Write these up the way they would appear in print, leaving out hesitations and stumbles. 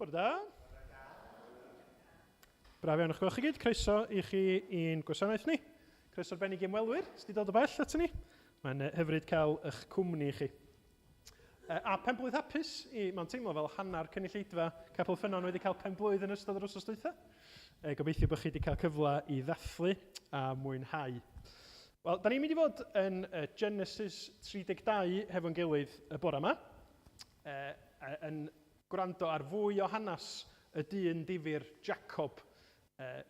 Bore da. Braf iawn o'ch gweld chi gyd. Croeso i chi i'n gwasanaeth ni. Croeso arbennig i ymwelwyr sydd wedi dod o bell ato ni. Mae'n hyfryd cael eich cwmni chi. A penblwydd hapus i, mae'n teimlo fel hanner cynulleidfa Capel Ffynnon wedi cael penblwydd yn ystod yr wythnos dwytha. Gobeithio bod chi wedi cael cyfle i ddathlu a mwynhau. Wel, da ni'n mynd i fod yn Genesis 32 hefo'n gilydd y bore yma. Yn gwrando ar fwy o hanes y dyn difyr Jacob,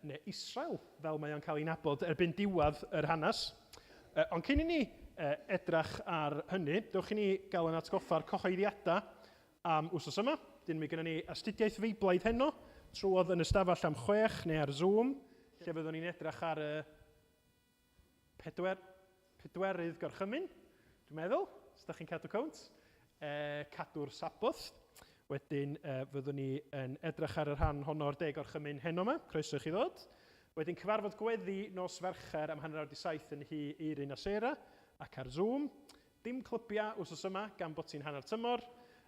neu Israel, fel mae o'n cael ei nabod erbyn diwedd yr hanes. Ond cyn i ni edrach ar hynny, dewch i ni gael yn atgoffa'r cyhoeddiadau am wsos yma. Dyn mi gynnon ni astudiaeth Feiblaidd heno, trwodd yn ystafell am chwech neu ar Zoom, lle fyddwn ni'n edrach ar y pedwer, pedwerydd gorchymyn, dwi'n meddwl, os ydych chi'n cadw cownt, e, cadw'r Saboth. Wedyn e, fyddwn ni yn edrych ar y rhan honno o'r deg orchymyn heno yma, croeso i chi ddod. Wedyn cyfarfod gweddi nos Fercher am hanner awr di saith yn nhŷ Eirin a Sarah ac ar Zoom. Dim clybiau wsos yma gan bod ti'n hanner tymor,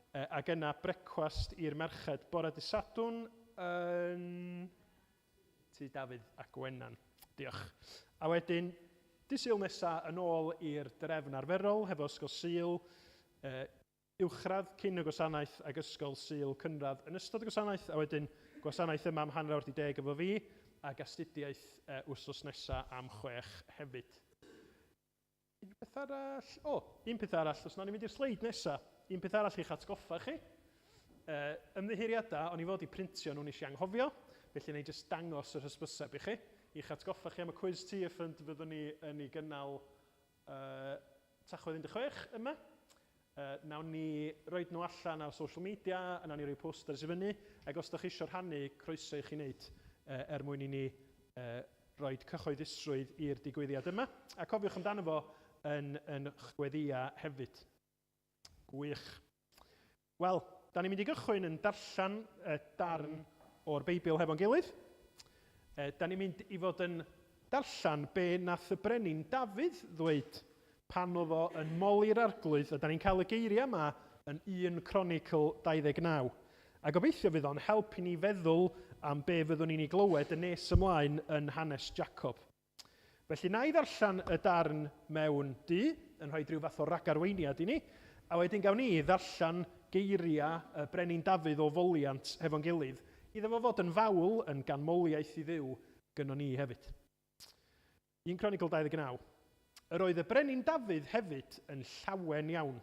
e, ac yna brecwast i'r merched bore dy Sadwrn yn Tŷ Dafydd a Gwenan. Diolch. A wedyn, dy Sul nesa yn ôl i'r drefn arferol hefo Ysgol Sul uh, uwchradd cyn y gwasanaeth ac Ysgol Sul cynradd yn ystod y gwasanaeth, a wedyn gwasanaeth yma am hanner awr di deg efo fi, ac astudiaeth uh, wsos nesa am chwech hefyd. Un peth arall? O, un peth arall, os nawn ni fynd i'r sleid nesa, un peth arall i'ch atgoffa chi. Uh, ymddiheuriadau, o'n i fod i printio nhw nes i anghofio, felly na i jyst dangos yr hysbyseb i chi, i'ch atgoffa chi am y cwis Tearfund fyddwn ni yn ei gynnal uh, Tachwedd 16 yma. Uh, nawn ni roed nhw allan ar social media, a nawn ni roi posters i fyny, ac os ydych chi eisiau rhannu, croeso i chi wneud uh, er mwyn i ni uh, roed cyhoeddusrwydd i'r digwyddiad yma. A cofiwch amdano fo yn, yn gweddïau hefyd. Gwych. Wel, da ni'n mynd i gychwyn yn darllen y darn o'r Beibl hefo'n gilydd. E, da ni'n mynd i fod yn darllen be nath y brenin Dafydd ddweud pan oedd o yn moli'r arglwydd, a da ni'n cael y geiriau yma yn 1 Cronicl 29. A gobeithio fydd o'n help i ni feddwl am be fyddwn ni'n ei glywed yn nes ymlaen yn hanes Jacob. Felly na i ddarllen y darn mewn du, yn rhoi rhyw fath o ragarweiniad i ni, a wedyn gawn ni ddarllen geiriau y Brenin Dafydd o foliant hefo'n gilydd, iddo fo fod yn fawl, yn ganmoliaeth i Dduw gynnon ni hefyd. 1 Cronicl 29. Yr oedd y brenin Dafydd hefyd yn llawen iawn.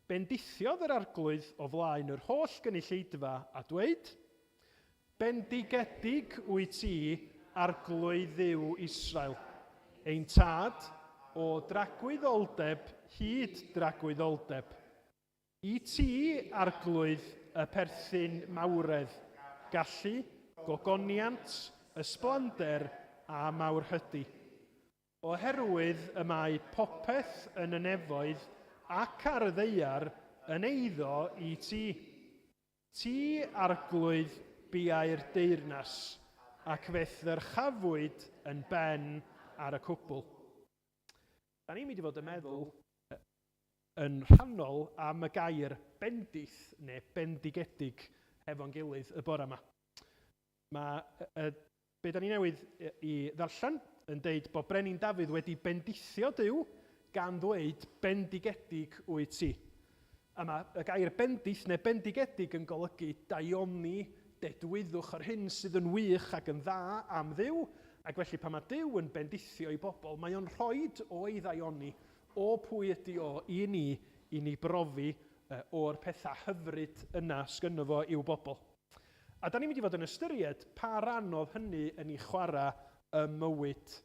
Bendithiodd yr Arglwydd o flaen yr holl gynulleidfa a dweud, Bendigedig wyt ti, Arglwydd Dduw Israel, ein tad, o dragwyddoldeb hyd dragwyddoldeb. I ti, Arglwydd, y perthyn mawredd, gallu, gogoniant, ysblander a mawrhydi. Oherwydd y mae popeth yn y nefoedd ac ar y ddaear yn eiddo i ti. Ti, Arglwydd, biau'r deyrnas, ac fe'th ddyrchafwyd yn ben ar y cwbl. Da ni'n mynd i fod yn meddwl yn rhannol am y gair bendith neu bendigedig hefo'n gilydd y bore yma. Mae y, be da ni newydd i ddarllen yn deud bod Brenin Dafydd wedi bendithio Duw gan ddweud bendigedig wyt ti. A mae y gair bendith neu bendigedig yn golygu daioni, dedwyddwch yr hyn sydd yn wych ac yn dda am Dduw, ac felly pan mae Duw yn bendithio ei bobl, mae o'n rhoid o'i ddaioni o pwy ydy o i ni, i ni brofi o'r pethau hyfryd yna sgynno fo i'w bobl. A da ni'n mynd i fod yn ystyried pa ran oedd hynny yn ei chwarae ym mywyd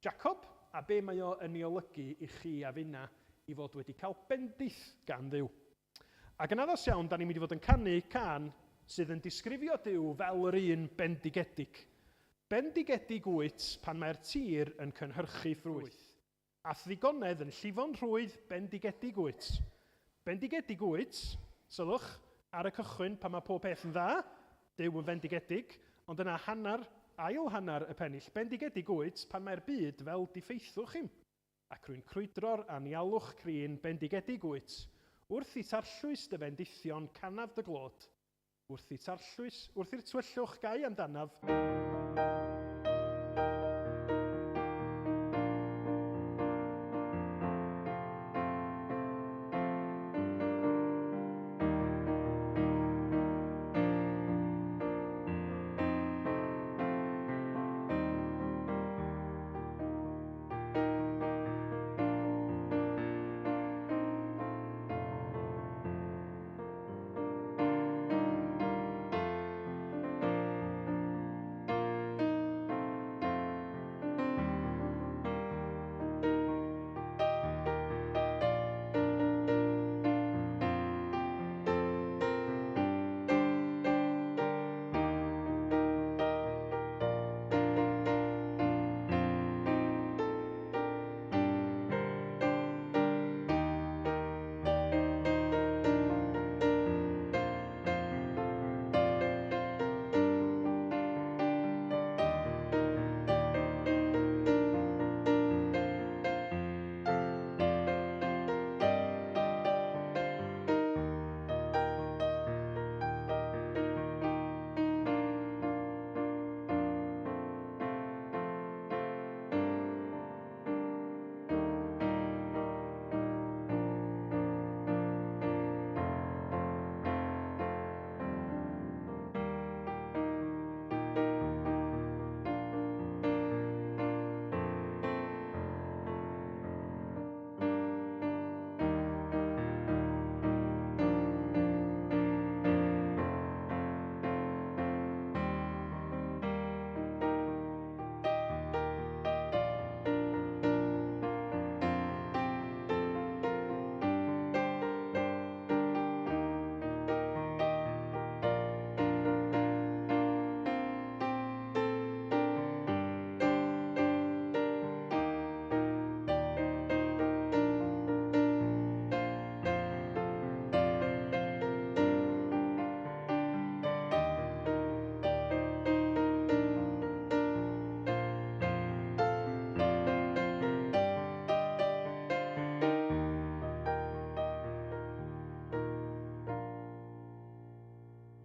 Jacob, a be mae o yn ei olygu i chi a finna i fod wedi cael bendith gan Dduw. Ac yn addas iawn, da ni'n mynd i fod yn canu cân sydd yn disgrifio Duw fel yr un bendigedig. Bendigedig wyt pan mae'r tir yn cynhyrchu ffrwyth. A'th ddigonedd yn llifo'n rhwydd, bendigedig wyt. Bendigedig wyt, sylwch, ar y cychwyn pan mae pob peth yn dda, Duw yn fendigedig, ond yna hanner, ail hanner y pennill, bendigedig wyt pan mae'r byd fel diffeithwch im, ac rwy'n crwydro'r anialwch crin, bendigedig wyt, wrth i tarllwys dy fendithion canaf dy glod. Wrth i tarllwys, wrth i'r tywyllwch gau amdanaf,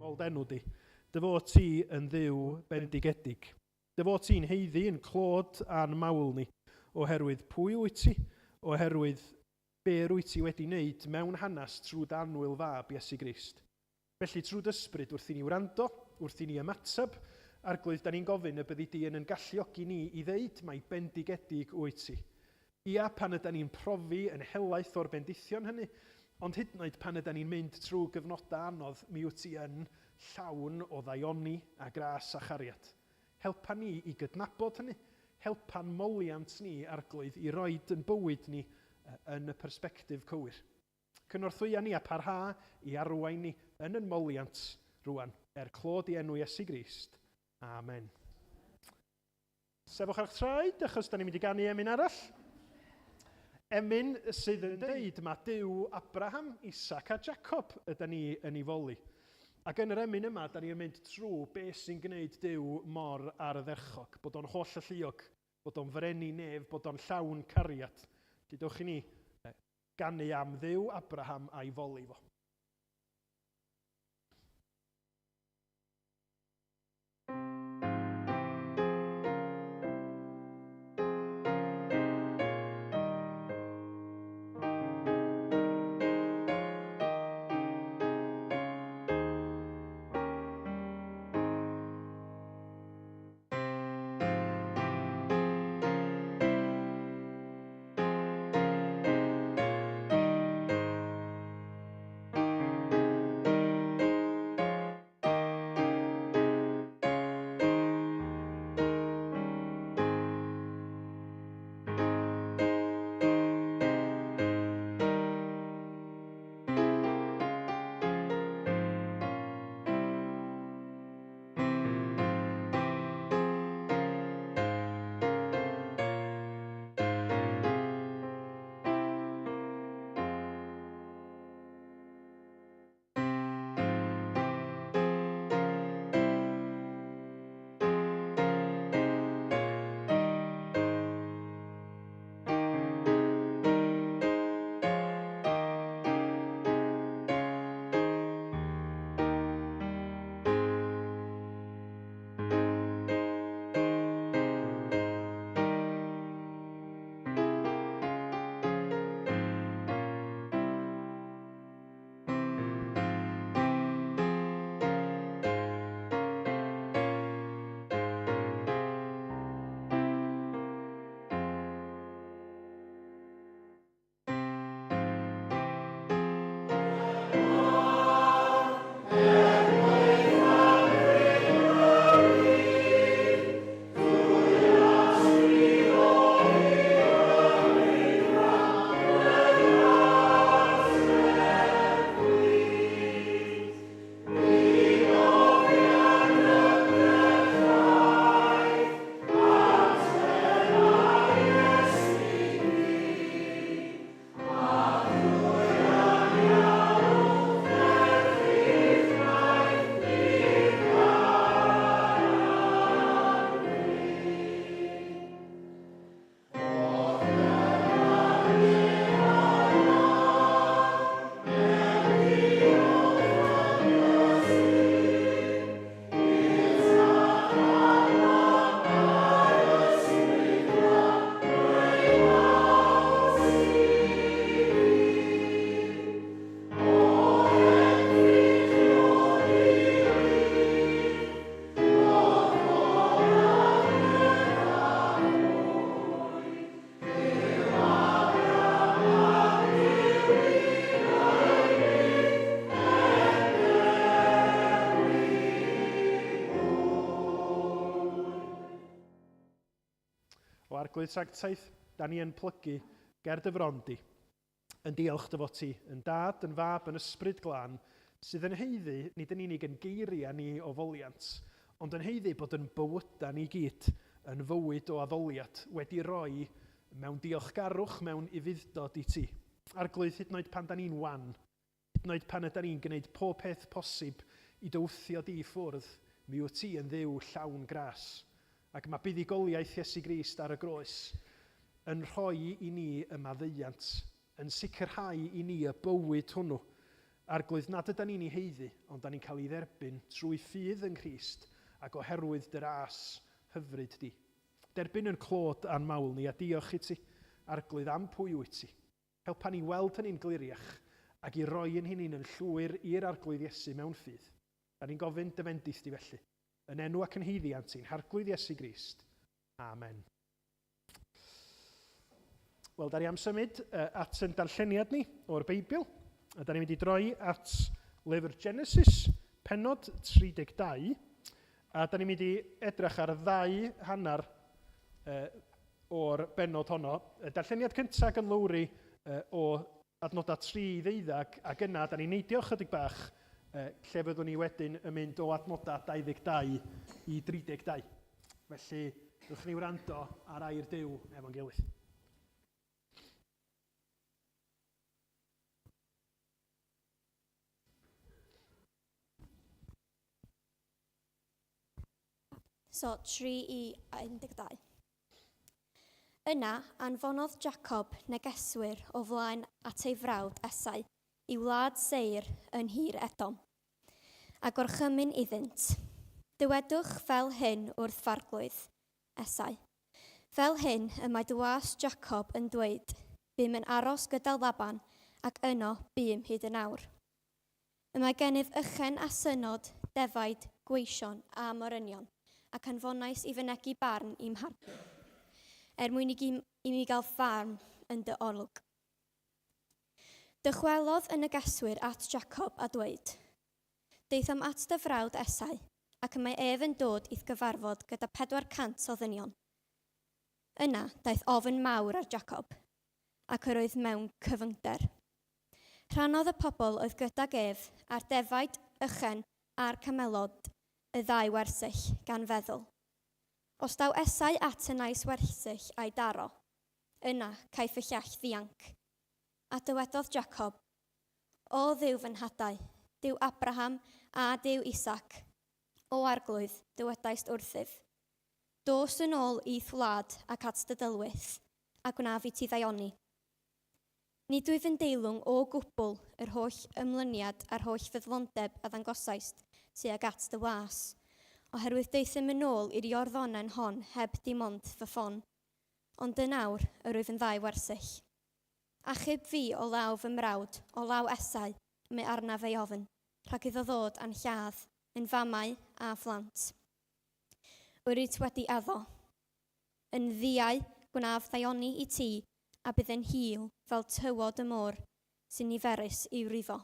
Mol d'enw di. Dy fod ti yn Dduw bendigedig. Dy fod ti'n haeddu ein clod a'n mawl ni, oherwydd pwy wyt ti, oherwydd be rwyt ti wedi wneud mewn hanes trwy dy annwyl Fab, Iesu Grist. Felly, trwy d'Ysbryd, wrth i ni wrando, wrth i ni ymateb, Arglwydd, da ni'n gofyn y byddi di yn yn galluogi ni i ddeud mai bendigedig wyt ti. Ia, pan ydan ni'n profi yn helaeth o'r bendithion hynny, ond hyd yn oed pan ydan ni'n mynd trwy gyfnodau anodd, mi wyt ti yn llawn o ddaioni a gras a chariad. Helpa ni i gydnabod hynny. Helpa'n moliant ni, Arglwydd, i roid yn bywyd ni yn y persbectif cywir. Cynorthwya ni a parha i arwain ni yn yn moliant rwan, er clod i enw Iesu Grist. Amen. Sefwch ar eich traed, achos da ni'n mynd i ganu emyn arall. Emyn sydd yn deud mae Duw Abraham, Isaac a Jacob yda ni yn ei foli. Ac yn yr emyn yma, da ni'n mynd trwy beth sy'n gwneud Duw mor ardderchog, bod o'n holl alluog, bod o'n freni nef, bod o'n llawn cariad. Felly dewch i ni ganu am Dduw Abraham a'i foli fo. Arglwydd Sanctaidd, da ni yn plygu ger dy fron di, yn diolch dy fod ti yn Dad, yn Fab, yn Ysbryd Glân, sydd yn haeddu nid yn unig yn geiriau ni o foliant, ond yn haeddu bod yn bywydau ni gyd yn fywyd o addoliad wedi roi mewn diolchgarwch, mewn ufudd-dod i ti. Arglwydd, hyd yn oed pan da ni'n wan, hyd yn oed pan ydan ni'n gwneud pob peth posib i dy wthio di i ffwrdd, mi wyt ti yn Dduw llawn gras. Ac mae buddugoliaeth Iesu Grist ar y groes yn rhoi i ni y maddeuant, yn sicrhau i ni y bywyd hwnnw. Arglwydd, nad ydan ni'n ei haeddu, ond da ni'n cael ei dderbyn trwy ffydd yng Nghrist ac oherwydd dy ras hyfryd di. Derbyn yn clod a'n mawl ni, a diolch i ti, Arglwydd, am pwy wyt ti. Helpa ni weld hynny'n gliriach ac i roi ein hunain yn llwyr i'r Arglwydd Iesu mewn ffydd. Da ni'n gofyn dy fendith di felly. Yn enw ac yn haeddiant ein Harglwydd Iesu Grist. Amen. Wel, da ni am symud at yn darlleniad ni o'r Beibl. A da ni'n mynd i droi at lyfr Genesis, pennod 32. A da ni'n mynd i edrych ar ddau hanner o'r bennod honno. Y darlleniad cyntaf gan Lowri o adnodau 3 i ddeuddag, ac yna da ni'n neidio chydig bach lle fyddwn ni wedyn yn mynd o adnodau 22 i 32. Felly, dewch ni wrando ar air Duw efo'n gilydd. So, 3 i 12. Yna, anfonodd Jacob negeswyr o flaen at ei frawd Esau i wlad Seir yn nhir Edom, a gorchymyn iddynt, Dywedwch fel hyn wrth farglwydd, Esau, Fel hyn y mae dy was Jacob yn dweud, Bum yn aros gyda Laban, ac yno bum hyd yn awr. Y mae gennyf ychen a synod, defaid, gweision, a morynion, ac anfonais i fynegi barn i'm harglwydd, er mwyn i i mi gael farn yn dy olwg. Dychwelodd y negeswyr at Jacob a dweud, Daethom at dy frawd Esau, ac y mae ef yn dod i'th gyfarfod gyda 400 o ddynion. Yna daeth ofn mawr ar Jacob, ac yr oedd mewn cyfyngder. Rhannodd y pobl oedd gydag ef, a'r defaid, ychen, a'r camelod, y ddau wersyll, gan feddwl, Os daw Esau at y nais wersyll a'i daro, yna caiff y llall ddianc. A dywedodd Jacob, O Dduw fy nhadau, Duw Abraham a Duw Isaac, O Arglwydd, dywedaist wrthyf, Dos yn ôl i'th wlad ac at dy dylwyth, a gwnaf i ti ddaioni. Nid wyf yn deilwng o gwbl yr holl ymlyniad a'r holl ffyddlondeb a ddangosaist tuag at dy was, oherwydd deuthum yn ôl i'r Iorddonen hon heb dim ond fy ffon. Ond yn awr, yr wyf yn ddau wersyll. Achub fi o law fy mrawd, o law Esau, y mae arnaf ei ofn, rhag iddo ddod a'n lladd, yn famau a phlant. Yr wyt wedi addo. Yn ddiau, gwnaf ddaioni i ti, a bydd yn hil fel tywod y môr sy'n niferus i'w rifo.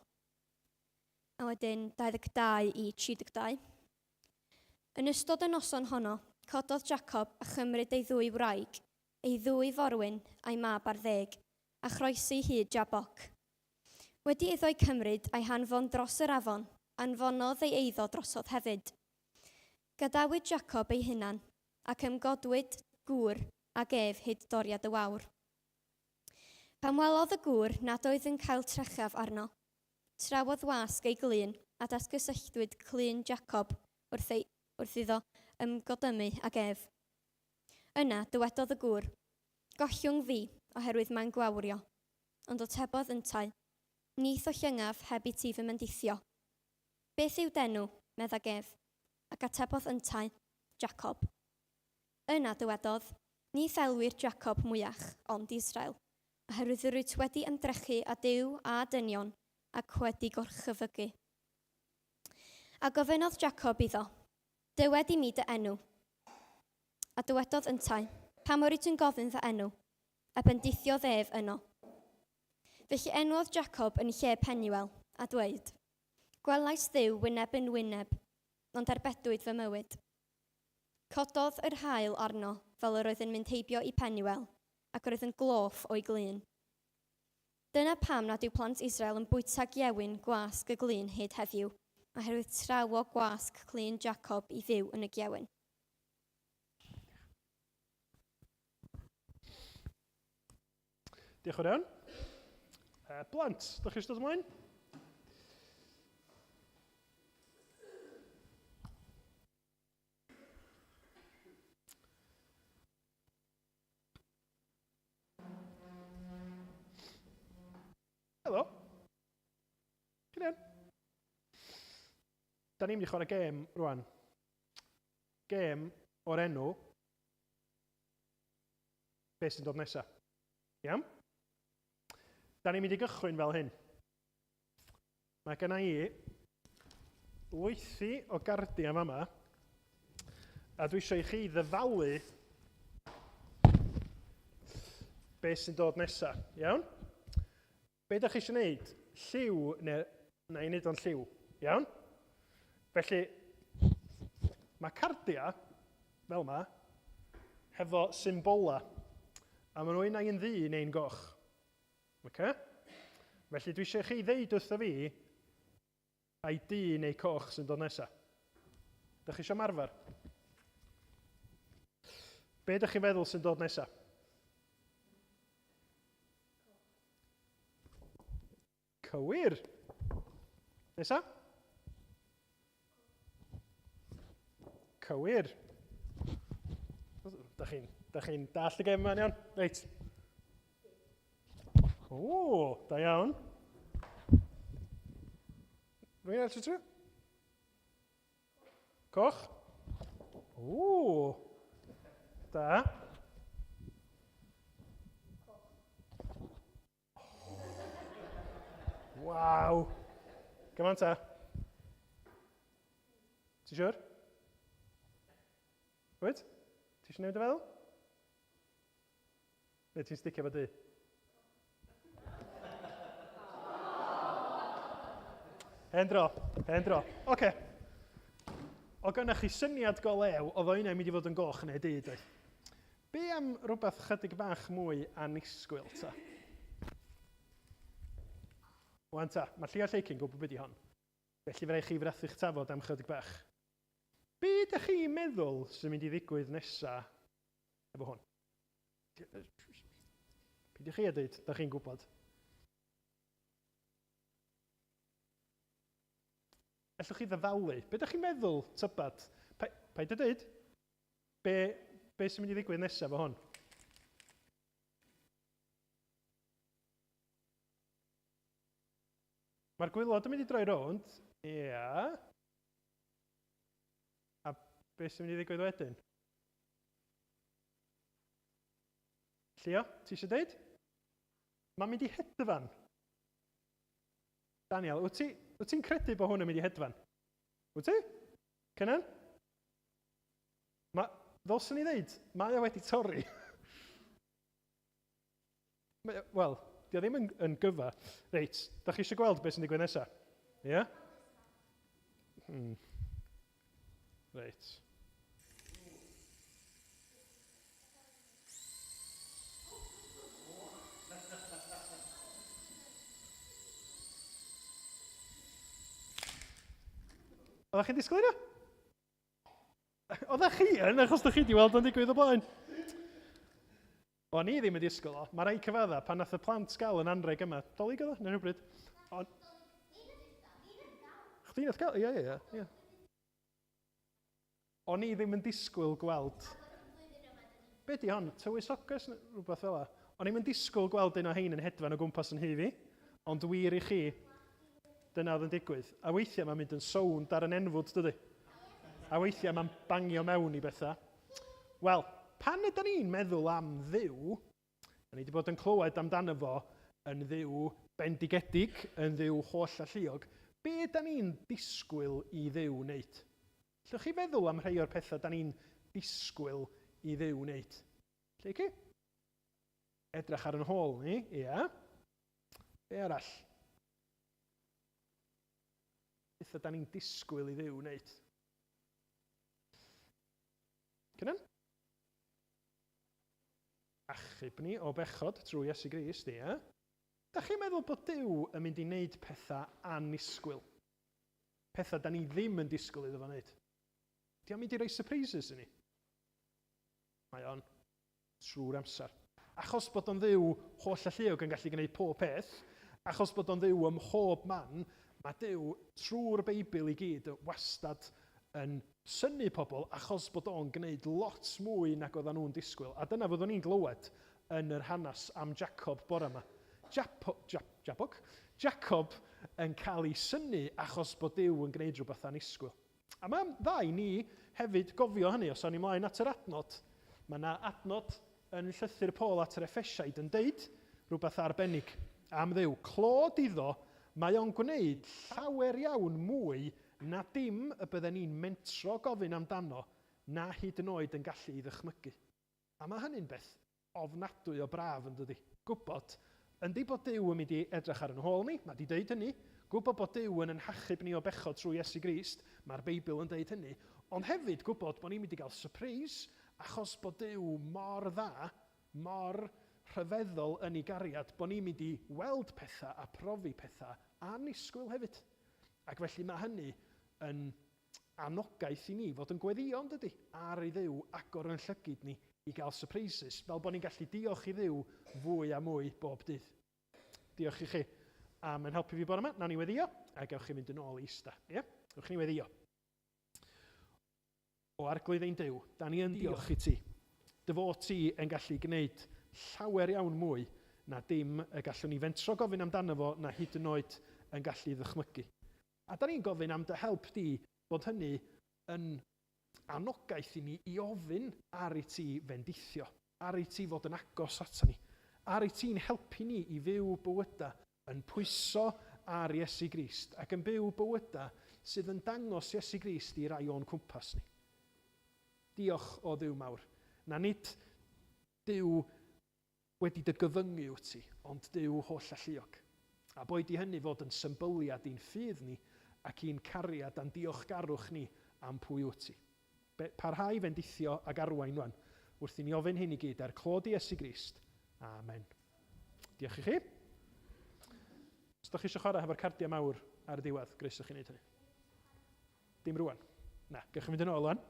A wedyn 22 i 32. Yn ystod y noson honno, cododd Jacob a chymryd ei ddwy wraig, ei ddwy forwyn a'i mab ar ddeg, a chroesi hyd Jaboc. Wedi iddo'i cymryd a'i hanfon dros yr afon, anfonodd ei eiddo drosodd hefyd. Gadawyd Jacob ei hunan, ac ymgodwyd gŵr ag ef hyd doriad y wawr. Pan welodd y gŵr nad oedd yn cael trechaf arno, trawodd wasg ei glun a datgysylltwyd clun Jacob wrth, ei, wrth iddo ymgodymu ag ef. Yna, dywedodd y gŵr, Gollwng fi, oherwydd mae'n gwawrio. Ond atebodd yntau, Ni'th ollyngaf heb i ti fy mendithio. Beth yw d'enw? meddag ef. Ac atebodd yntau, Jacob. Yna dywedodd, Ni thelwir Jacob mwyach, ond Israel, oherwydd yr wyt wedi ymdrechu â Duw a dynion, ac wedi gorchfygu. A gofynnodd Jacob iddo, Dywed i mi dy enw. A dywedodd yntau, Pam yr wyt yn gofyn fy enw? A bendithiodd ef yno. Felly enwodd Jacob yn lle Penuel, a dweud, Gwelais Dduw wyneb yn wyneb, ond arbedwyd fy mywyd. Cododd yr haul arno fel yr oedd yn mynd heibio i Penuel, ac yr oedd yn gloff o'i glun. Dyna pam nad yw plant Israel yn bwyta giewyn gwasg y glun hyd heddiw, oherwydd trawo gwasg clun Jacob i fyw yn y giewyn. Diolch yn fawr iawn. Blant, da chi eisiau dod ymlaen? Helo. Chi'n iawn? Da ni'n mynd i chwarae gêm rwan. Gêm o'r enw Be sy'n dod nesaf? Iawn? Da ni'n mynd i gychwyn fel hyn. Mae genna i lwythi o gardiau fama, a dwi eisiau i chi ddyfalu be sy'n dod nesa, iawn? Be da chi eisiau gwneud? Lliw neu... Na i wneud o'n lliw, iawn? Felly, mae cardiau, fel yma, hefo symbolau, a maen nhw un ai yn ddu neu'n goch. Oce? Felly dwi eisiau chi ddeud wrtho fi ai du neu coch sy'n dod nesaf. Dych chi eisiau marfer? Be ydych chi'n feddwl sy'n dod nesaf? Cywir. Nesa? Cywir. Da chi'n da chi dall y gem yma'n iawn? Reit. O, da iawn. Rwy'n arall eisiau trio? Coch. O, da. Waw. Come on ta. Ti'n siwr? Wyt? Ti eisiau newid y feddwl? Neu ti'n sticio fo du? Hen dro, hen dro. Oce. Okay. O gynna'ch chi syniad go lew, oedd o un mynd i fod yn goch neu du, doedd? Be am rhywbeth chydig bach mwy annisgwyl ta? Wan ta, mae Llio Lleucu'n gwybod be di hon. Felly fe rai chi frathu'ch tafod am chydig bach. Be ydych chi'n meddwl sy'n mynd i ddigwydd nesa efo hwn? Peidiwch chi a dweud, da chi'n gwybod. Ellwch chi ddyfalu. Be ydych chi'n meddwl, tybad? Paid a dweud. Be, be sy'n mynd i ddigwydd nesaf efo hwn? Mae'r gwylod yn mynd i droi rownd. Ia. A be sy'n mynd i ddigwydd wedyn? Llio, ti eisiau deud? Mae'n mynd i hedfan. Daniel, wyt ti'n ti, ti credu bod hwn yn mynd i hedfan? Wyt ti? Cynan? Mae, ddylswn i ddeud, mae o wedi torri. Wel, di o ddim yn, yn gyfa. Reit, da chi eisiau gweld beth sy'n digwydd nesaf? Ie? Yeah? Reit. Oeddech chi'n disgwyl hynna? Oeddech chi yn, achos da chi wedi weld o'n digwydd o blaen. O'n i ddim yn disgwyl o. Mae rhaid cyfadda, pan nath y plant gael yn anreg yma, Dolig oedd o, neu rhywbryd. On... Chdi nath gael? Ie, ie, ie. O'n i ddim yn disgwyl gweld... Be di hon? Tywysoges? Rhywbeth fel 'a. O'n i'm yn disgwyl gweld un o hein yn hedfan o gwmpas yn nhŷ fi, ond wir i chi, dyna oedd yn digwydd. A weithiau mae'n mynd yn sownd ar yn enfwd, dydy? A weithiau mae'n bangio mewn i bethau. Wel, pan ydy ni'n meddwl am Dduw, da ni wedi bod yn clywed amdano fo yn Dduw bendigedig, yn Dduw holl alluog, be ydy ni'n disgwyl i Dduw wneud? Allwch chi feddwl am rhai o'r pethau da ni'n disgwyl i Dduw wneud? Lleucu? Edrych ar yn hôl ni, ia. Be arall? Pethau da ni'n disgwyl i Dduw wneud. Cynan? achub ni o bechod trwy Iesu Grist, ie? Da chi'n meddwl bod Duw yn mynd i wneud pethau annisgwyl? Pethau da ni ddim yn disgwyl iddo fo wneud? Di o'n mynd i roi surprises i ni? Mae o'n trwy'r amser. Achos bod o'n Dduw holl alluog yn gallu gwneud pob peth, achos bod o'n Dduw ym mhob man, mae Duw trwy'r Beibl i gyd wastad yn synnu pobl achos bod o'n gwneud lot mwy nag oedden nhw'n disgwyl. A dyna fyddwn ni'n glywed yn yr hanes am Jacob bore yma. Japo, Jap, Jabog? Jacob yn cael ei synnu achos bod Duw yn gwneud rhywbeth annisgwyl. A mae'n dda i ni hefyd gofio hynny, os awn ni mlaen at yr adnod, mae yna adnod yn llythyr Paul at yr Effesiaid yn deud rhywbeth arbennig am Dduw. Clod iddo, mae o'n gwneud llawer iawn mwy na dim y bydden ni'n mentro gofyn amdano na hyd yn oed yn gallu ei ddychmygu. A mae hynny'n beth ofnadwy o braf yn dydi? Gwybod, yndi bod Duw yn mynd i edrych ar yn hôl ni, mae 'di deud hynny, gwybod bod Duw yn yn hachub ni o bechod trwy Iesu Grist, mae'r Beibl yn deud hynny, ond hefyd gwybod bod ni'n mynd i gael surprise achos bod Duw mor dda, mor rhyfeddol yn ei gariad, bod ni'n mynd i weld pethau a profi pethau annisgwyl hefyd. Ac felly mae hynny yn anogaeth i ni fod yn gweddïo, yn dydy, ar i Dduw agor yn llygid ni i gael surprises, fel bod ni'n gallu diolch i Dduw fwy a mwy bob dydd. Diolch i chi am yn helpu fi bore yma. Nawn ni weddio, a gewch chi mynd yn ôl i ista. Ie? Yeah? Gewch ni weddio. O Arglwydd ein Duw, da ni yn diolch i ti. Dy fod ti yn gallu gwneud llawer iawn mwy na dim y gallwn ni fentro gofyn amdano fo na hyd yn oed yn gallu ddychmygu. A da ni'n gofyn am dy help di bod hynny yn anogaeth i ni i ofyn ar i ti fendithio, ar i ti fod yn agos ata ni, ar i ti'n helpu ni i fyw bywyda yn pwyso ar Iesu Grist ac yn byw bywyda sydd yn dangos Iesu Grist i rai o'n cwmpas ni. Diolch o Dduw mawr, na nid Duw wedi dy gyfyngu wyt ti, ond Duw holl-alluog. A boed i hynny fod yn symbyliad i'n ffydd ni ac i'n cariad a'n diolchgarwch ni am pwy wyt ti. Be, parhau fendithio ag arwain rwan, wrth i ni ofyn hyn i gyd er clod i Iesu Grist. Amen. Diolch i chi. Os ydych chi eisiau chwarae hefo'r cardiau mawr ar y diwedd, groeso chi wneud hynny. Dim rwan. Na, gewch chi fynd yn ôl rwan.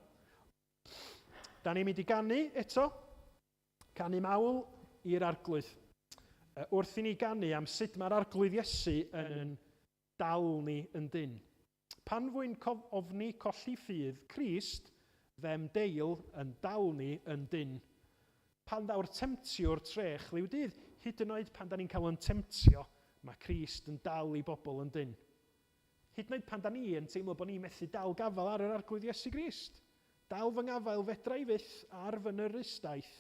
Da ni'n mynd i ganu eto. Canu mawl i'r Arglwydd. Wrth i ni ganu am sut mae'r Arglwydd Iesu yn dal ni yn dynn. Pan fwy'n ofni colli ffydd, Crist fe'm deil yn dal ni yn dynn. Pan ddaw'r temtiwr trech liw dydd, hyd yn oed pan da ni'n cael yn temtio, mae Crist yn dal i bobl yn dynn. Hyd yn oed pan da ni yn teimlo bod ni'n methu dal gafael ar yr Arglwydd Iesu Grist. Dal fy ngafael fedra i fyth ar fy nyrus daith,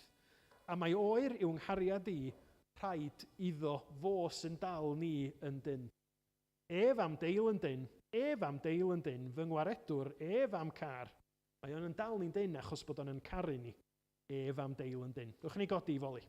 a mai oer yw nghariad i, rhaid iddo fo sy'n dal ni yn dynn. Ef a'm deil yn dynn, ef a'm deil yn dynn, fy ngwaredwr, ef a'm car. Mae o'n yn dal ni'n dynn achos bod o'n yn caru ni. Ef a'm deil yn dynn. Dewch i ni godi i foli.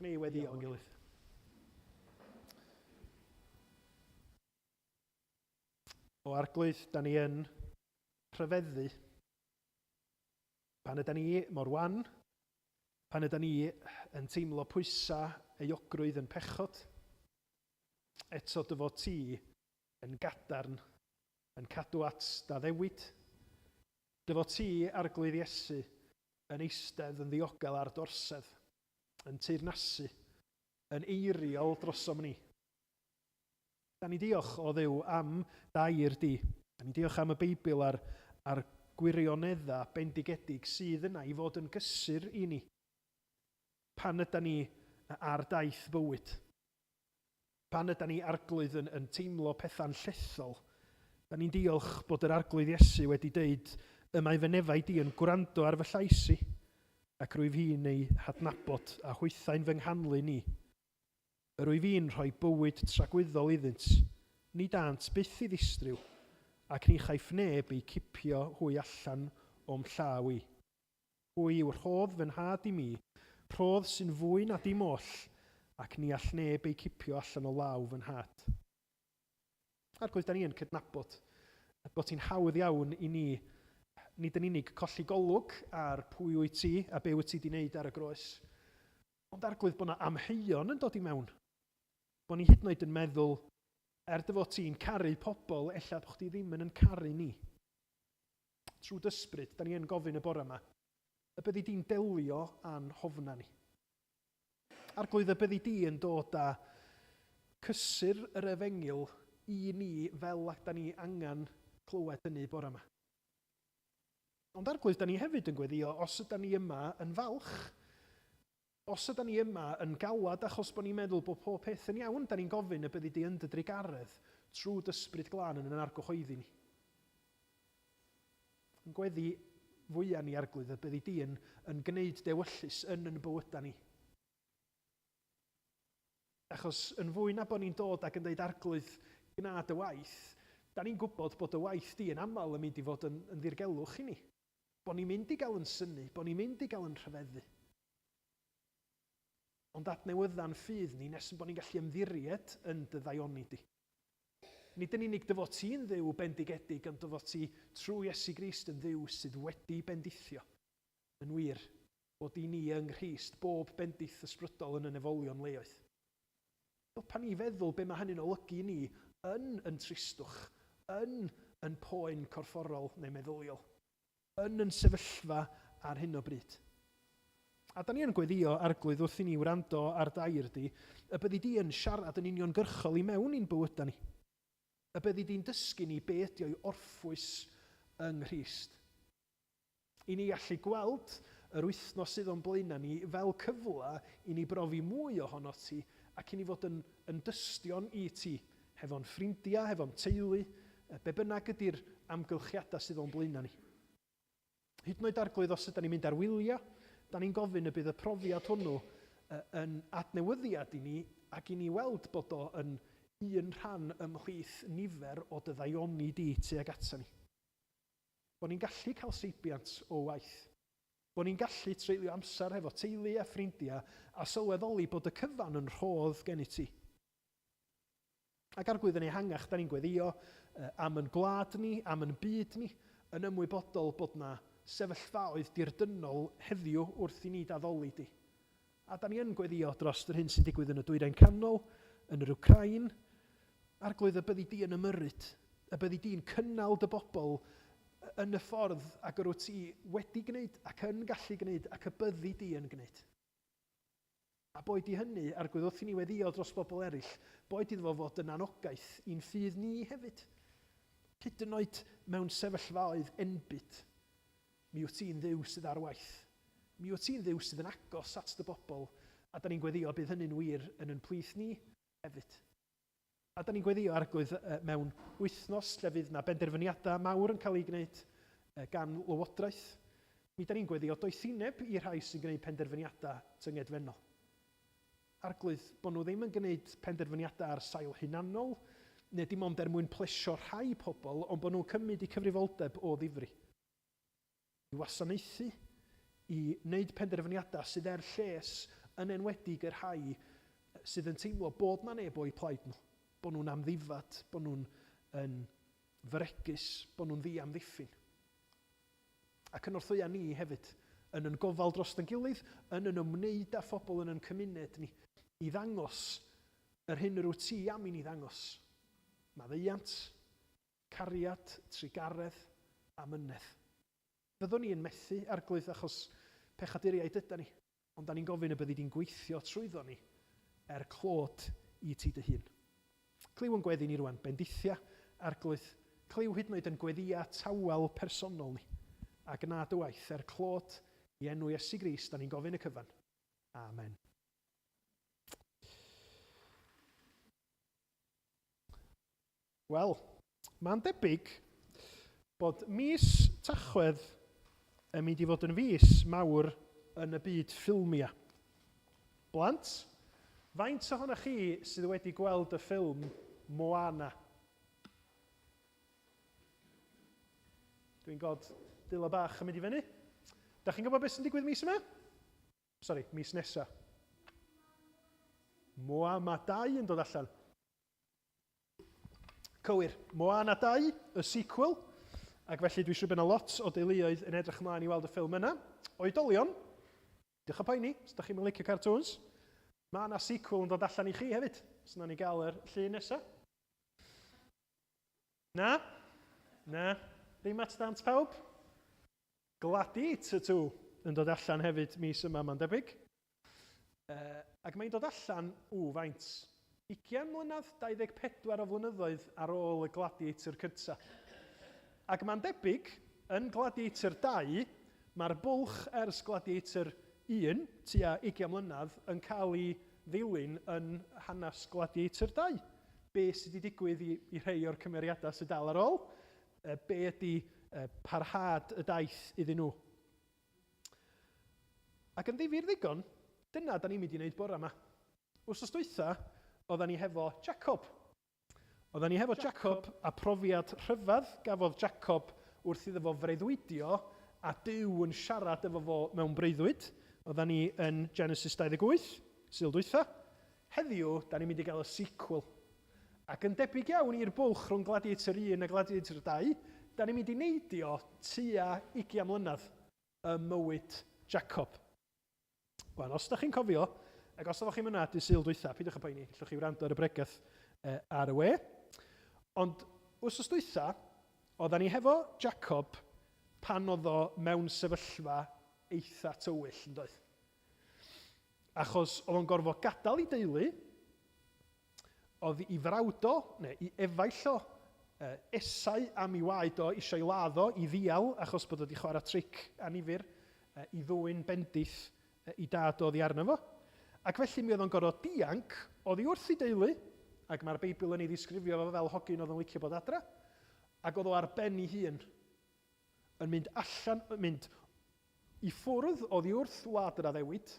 Ni weddio yn gilydd. O Arglwydd, da ni yn rhyfeddu pan yda ni mor wan, pan yda ni yn teimlo pwysau euogrwydd yn pechod, eto dy fod ti yn gadarn, yn cadw at dy addewid. Dy fod ti, Arglwydd Iesu, yn eistedd yn ddiogel ar d'orsedd, yn teyrnasu, yn eiriol drosom ni. Da ni'n diolch, o Dduw, am d'air di. Da ni'n diolch am y Beibl a'r, a'r gwirioneddau bendigedig sydd yna i fod yn gysur i ni pan yda ni ar daith bywyd. Pan yda ni Arglwydd yn, yn teimlo pethau'n llethol, da ni'n diolch bod yr Arglwydd Iesu wedi deud, y mae fy nefaid i yn gwrando ar fy llais i, ac rwyf i'n eu hadnabod a hwythau'n fy nghanlyn i. Yr wyf i'n rhoi bywyd tragwyddol iddynt, nid ânt byth i ddistryw, ac ni chaiff neb eu cipio hwy allan o'm llaw i. Hwy yw rhodd fy nhad i mi, rhodd sy'n fwy na dim oll, ac ni all neb eu cipio allan o law fy nhad. Arglwydd, da ni yn cydnabod bod hi'n hawdd iawn i ni nid yn unig colli golwg ar pwy wyt ti a be wyt ti 'di wneud ar y groes, Ond Arglwydd, bod 'na amheuon yn dod i mewn. Bod ni hyd yn oed yn meddwl, er dy fod ti'n caru pobl, ella bod chdi ddim yn yn caru ni. Trwy d'ysbryd, da ni yn gofyn y bore yma, y byddi di'n delio â'n hofna ni. Arglwydd, y byddi di yn dod â cysur yr efengyl i ni fel ac da ni angen clywed hynny bore yma. Ond Arglwydd, da ni hefyd yn gweddio, os yda ni yma yn falch, os yda ni yma yn galad achos bod ni'n meddwl bod pob peth yn iawn, da ni'n gofyn y byddi di yn dy drugaredd trwy dy Ysbryd Glân yn yn argyhoeddi ni. Yn gweddi fwyaf ni, Arglwydd, y byddi di yn, yn gwneud dewyllys yn yn bywydau ni. Achos yn fwy na bod ni'n dod ac yn dweud Arglwydd, gwna dy waith, da ni'n gwybod bod dy waith di yn aml yn mynd i fod yn, yn ddirgelwch i ni. Bod ni'n mynd i gael yn synnu, bod ni'n mynd i gael yn rhyfeddu. Ond adnewydda'n ffydd ni nes yn bod ni'n gallu ymddiried yn dy ddaioni di. Nid yn unig dy fod ti'n Dduw bendigedig, ond dy fod ti trwy Iesu Grist yn Dduw sydd wedi bendithio. Yn wir, bod i ni yng Nghrist bob bendith ysbrydol yn y nefolion leoedd. Helpa ni feddwl be mae hynny'n olygu i ni yn yn tristwch, yn yn poen corfforol neu meddyliol, yn yn sefyllfa ar hyn o bryd. A da ni yn gweddio, Arglwydd, wrth i ni wrando ar d'air di, y byddi di yn siarad yn uniongyrchol i mewn i'n bywydau ni. Y byddi di'n dysgu ni be ydi o'i orffwys yng Nghrist. I ni allu gweld yr wythnos sydd o'n blaenau ni fel cyfle i ni brofi mwy ohonot ti ac i ni fod yn yn dystion i ti, hefo'n ffrindiau, hefo'n teulu, be bynnag ydy'r amgylchiadau sydd o'n blaenau ni. Hyd yn oed Arglwydd, os ydy ni'n mynd ar wyliau, da ni'n gofyn y bydd y profiad hwnnw yn adnewyddiad i ni ac i ni weld bod o yn un rhan ymhlith nifer o dy ddaioni di tuag ata ni. Bod ni'n gallu cael seibiant o waith. Bod ni'n gallu treulio amser hefo teulu a ffrindiau a sylweddoli bod y cyfan yn rhodd gennyt ti. Ac Arglwydd, yn ehangach, da ni'n gweddio am yn gwlad ni, am yn byd ni, yn ymwybodol bod 'na sefyllfaoedd dirdynnol heddiw wrth i ni d'addoli di. A da ni yn gweddio dros yr hyn sy'n digwydd yn y Dwyrain Canol, yn yr Wcráin. Arglwydd, y byddi di yn ymyrryd, y byddi di'n cynnal dy bobl yn y ffordd ag yr wyt ti wedi gwneud ac yn gallu gwneud ac y byddi di yn gwneud. A boed i hynny, Arglwydd, wrth i ni weddio dros bobl eraill, boed iddo fo fod yn anogaeth i'n ffydd ni hefyd. Hyd yn oed mewn sefyllfaoedd enbyd, Mi wyt ti'n Dduw sydd ar waith. Mi wyt ti'n Dduw sydd yn agos at dy bobl, a da ni'n gweddio bydd hynny'n wir yn yn plith ni hefyd. A da ni'n gweddio, Arglwydd, mewn wythnos lle fydd 'na benderfyniadau mawr yn cael eu gwneud gan Lywodraeth, mi da ni'n gweddio doethineb i'r rhai sy'n gwneud penderfyniadau tyngedfennol. Arglwydd, bod nhw ddim yn gwneud penderfyniadau ar sail hunanol, neu dim ond er mwyn plesio rhai pobl, ond bod nhw'n cymryd eu cyfrifoldeb o ddifri. I wasanaethu, i wneud penderfyniadau sydd er lles Yn enwedig y rhai sydd yn teimlo bod 'na neb o'u plaid nhw, bod nhw'n amddifad, bod nhw'n yn fregus, bod nhw'n ddiamddiffyn. A cynorthwya ni hefyd, yn yn gofal dros yn gilydd, yn yn ymwneud â phobl yn yn cymuned ni, i ddangos yr hyn yr wyt ti am i ni ddangos. Maddeuant, cariad, trugaredd a mynedd. Fyddwn ni yn methu, Arglwydd, achos pechaduriaid yda ni, ond da ni'n gofyn y byddi di'n gweithio trwyddo ni er clod i ti dy hun. Clyw yn gweddi ni rwan, bendithia, Arglwydd, clyw hyd yn oed yn gweddïa tawel personol ni, a gna dy waith er clod i enw Iesu Grist, da ni'n gofyn y cyfan. Amen. Wel, mae'n debyg bod mis Tachwedd yn mynd i fod yn fis mawr yn y byd ffilmiau. Blant, faint ohonoch chi sydd wedi gweld y ffilm Moana? Dwi'n gweld dwylo bach yn mynd i fyny. Da chi'n gwybod beth sy'n digwydd mis yma? Sori, mis nesa. Moana 2 yn dod allan. Cywir. Moana 2, y sequel. Ac felly dwi'n siŵr bod yna lot o deuluoedd yn edrych ymlaen i weld y ffilm yna. Oedolion, diolch o poeni, os ydych chi'n licio cartoons. Mae yna sequel yn dod allan i chi hefyd. Os yna ni gael yr llun nesaf. Na? Na? Ddim at dant pawb? Gladiator 2 yn dod allan hefyd mis yma, mae'n debyg. Uh, ac mae'n dod allan, ww, faint? 20 mlynedd, 24 o flynyddoedd ar ôl y Gladiator cynta. Ac mae'n debyg, yn Gladiator 2, mae'r bwlch ers Gladiator 1, tua 20 mlynedd, yn cael ei ddilyn yn hanes Gladiator 2. Be sydd wedi digwydd i, i rhai o'r cymeriadau sydd dal ar ôl? Be ydy parhad y daith iddyn nhw? Ac yn ddifyr ddigon, dyna da ni'n mynd i wneud bore yma. Wsos dwytha, oeddan ni hefo Jacob. Oeddan ni hefo Jacob a profiad rhyfedd gafodd Jacob wrth iddo fo freuddwydio a Duw yn siarad efo fo mewn breuddwyd. Oeddan ni yn Genesis 28, Sul dwytha. Heddiw, da ni'n mynd i gael y sequel. Ac yn debyg iawn i'r bwlch rhwng Gladiator 1 a Gladiator 2, da ni'n mynd i neidio tua 20 mlynedd ym mywyd Jacob. Wan, os da chi'n cofio, ac os oeddech chi'n mynd dydd Sul dwytha, peidiwch â poeni, gallwch chi wrando ar y bregeth ar y we. Ond wythnos dwytha, oedden ni hefo Jacob pan oedd o mewn sefyllfa eitha tywyll, yn doedd? Achos oedd o'n gorfod gadael ei deulu, oedd i frawd o, neu i efaill o, Esau am i waed o eisiau ei ladd o, i ddial, achos bod o wedi chwarae tric annifyr i ddwyn bendith i dad o oddi arno fo. Ac felly mi oedd o'n gorfod dianc oddi wrth ei deulu, ac mae'r Beibl yn ei ddisgrifio fo fel hogyn oedd yn licio bod adra, ac oedd o ar ben ei hun, yn mynd allan, yn mynd i ffwrdd oddi wrth wlad yr addewid,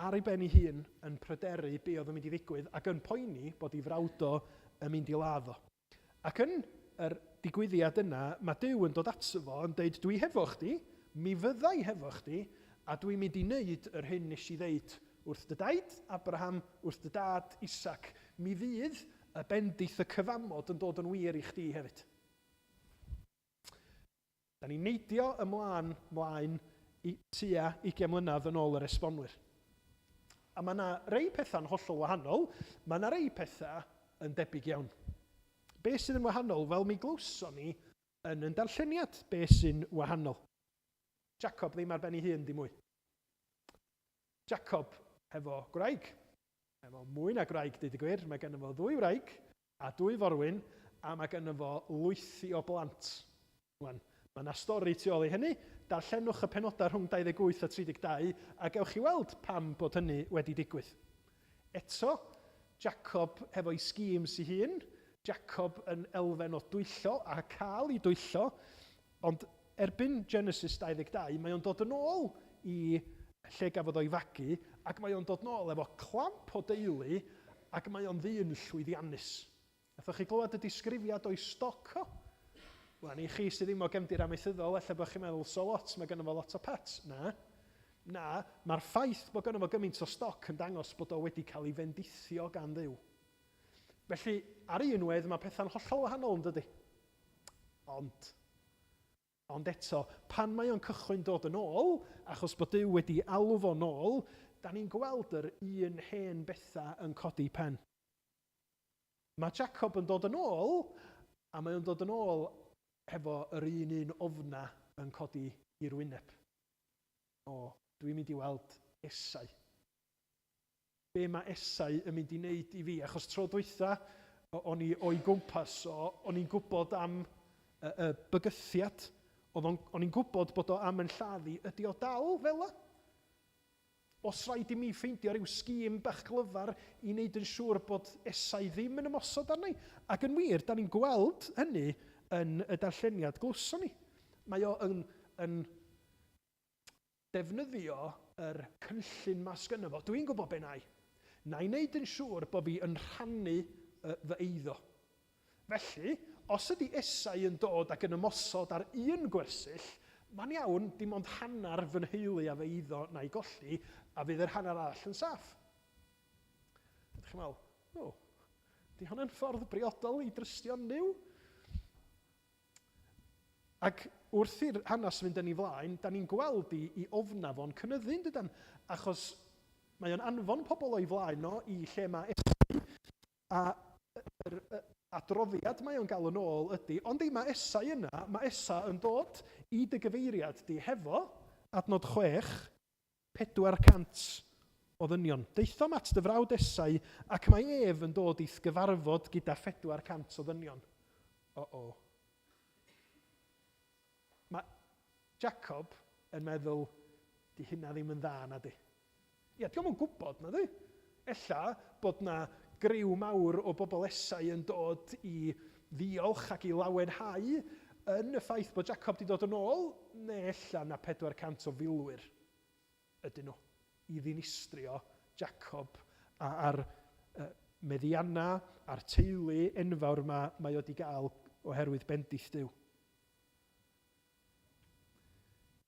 ar ei ben ei hun yn pryderu be oedd yn mynd i ddigwydd ac yn poeni bod ei frawd o yn mynd i ladd o. Ac yn yr digwyddiad yna, mae Duw yn dod ato fo yn deud, dwi hefo chdi, mi fydda i hefo chdi, a dwi'n mynd i wneud yr hyn nes i ddeud wrth dy daid, Abraham, wrth dy dad, Isaac. Mi fydd y bendith y cyfamod yn dod yn wir i chdi hefyd. Da ni'n neidio ymlaen, mlaen i tua 20 mlynedd yn ôl yr esbonwyr. A mae yna rei pethau'n hollol wahanol, mae yna rei pethau yn debyg iawn. Be sydd yn wahanol? Wel, mi glywson ni yn yn darlleniad be sy'n wahanol. Jacob ddim ar ben ei hun dim mwy. Jacob hefo gwraig. Efo mwy na gwraig, deud y gwir, mae gynno fo ddwy wraig, a dwy forwyn, a mae gynno fo lwythi o blant. Wan, mae yna stori tu ôl i hynny. Darllenwch y penodau rhwng 28 a 32 a gewch chi weld pam bod hynny wedi digwydd. Eto, Jacob hefo'i schemes ei hun, Jacob yn elfen o dwyllo a cael ei dwyllo, ond erbyn Genesis 22 mae o'n dod yn ôl i lle gafodd o'i fagu ac mae o'n dod nôl efo clamp o deulu ac mae o'n ddyn llwyddiannus. Nathoch chi glywed y disgrifiad o'i stoc o? Wan, i chi sydd ddim o gefndir amaethyddol, ella bod chi'n meddwl, so what, mae gynno fo lot o pets. Na. Na, mae'r ffaith bod gynno fo gymaint o stoc yn dangos bod o wedi cael ei fendithio gan Dduw. Felly, ar un wedd, mae pethau'n hollol wahanol yn dydy? Ond, ond eto, pan mae o'n cychwyn dod yn ôl, achos bod Duw wedi alw fo nôl, da ni'n gweld yr un hen bethau yn codi pen. Mae Jacob yn dod yn ôl, a mae o'n dod yn ôl hefo yr un un ofna yn codi i'r wyneb. O, dwi'n mynd i weld Esau. Be mae Esau yn mynd i wneud i fi? Achos tro dwytha, o'n i o'i gwmpas o, o'n i'n gwybod am y, y bygythiad, oedd o'n, o'n i'n gwybod bod o am yn lladdu, ydy o dal fel 'na? Os rhaid i mi ffeindio rhyw scheme bach glyfar i wneud yn siŵr bod Esau ddim yn ymosod arna i. Ac yn wir, da ni'n gweld hynny yn y darlleniad glywson ni. Mae o yn, yn defnyddio yr cynllun ma sgynno fo. Dwi'n gwybod be na i. Na i wneud yn siŵr bod fi yn rhannu fy eiddo. Felly, os ydy Esau yn dod ac yn ymosod ar un gwersyll, mae'n iawn, dim ond hanner fy nheulu a fy eiddo na i golli, a fydd yr hanner arall yn saff. Ydych chi'n meddwl, o, di hwnna'n ffordd briodol i drystio Nuw? Ac wrth i'r hanes fynd yn ei flaen, da ni'n gweld i, i ofna fo'n cynyddu, yn dydan? Achos mae o'n anfon pobl o'i flaen o i lle mae Esau, a yr adroddiad mae o'n gael yn ôl ydy, ond ei mae Esau yna, mae Esau yn dod i dy gyfeiriad di hefo, adnod 6, 400 o ddynion. Daethom at dy frawd Esau, ac mae ef yn dod i'th gyfarfod gyda 400 o ddynion. O-o. Mae Jacob yn meddwl, di hynna ddim yn dda, na di. Ia, dio'm yn gwybod, na di? Ella bod na griw mawr o bobl Esau yn dod i ddiolch ac i lawenhau yn y ffaith bod Jacob di dod yn ôl, neu ella na 400 o filwyr ydyn nhw i ddinistrio Jacob a'r meddiannau a'r teulu enfawr ma mae o di gael oherwydd bendith Duw.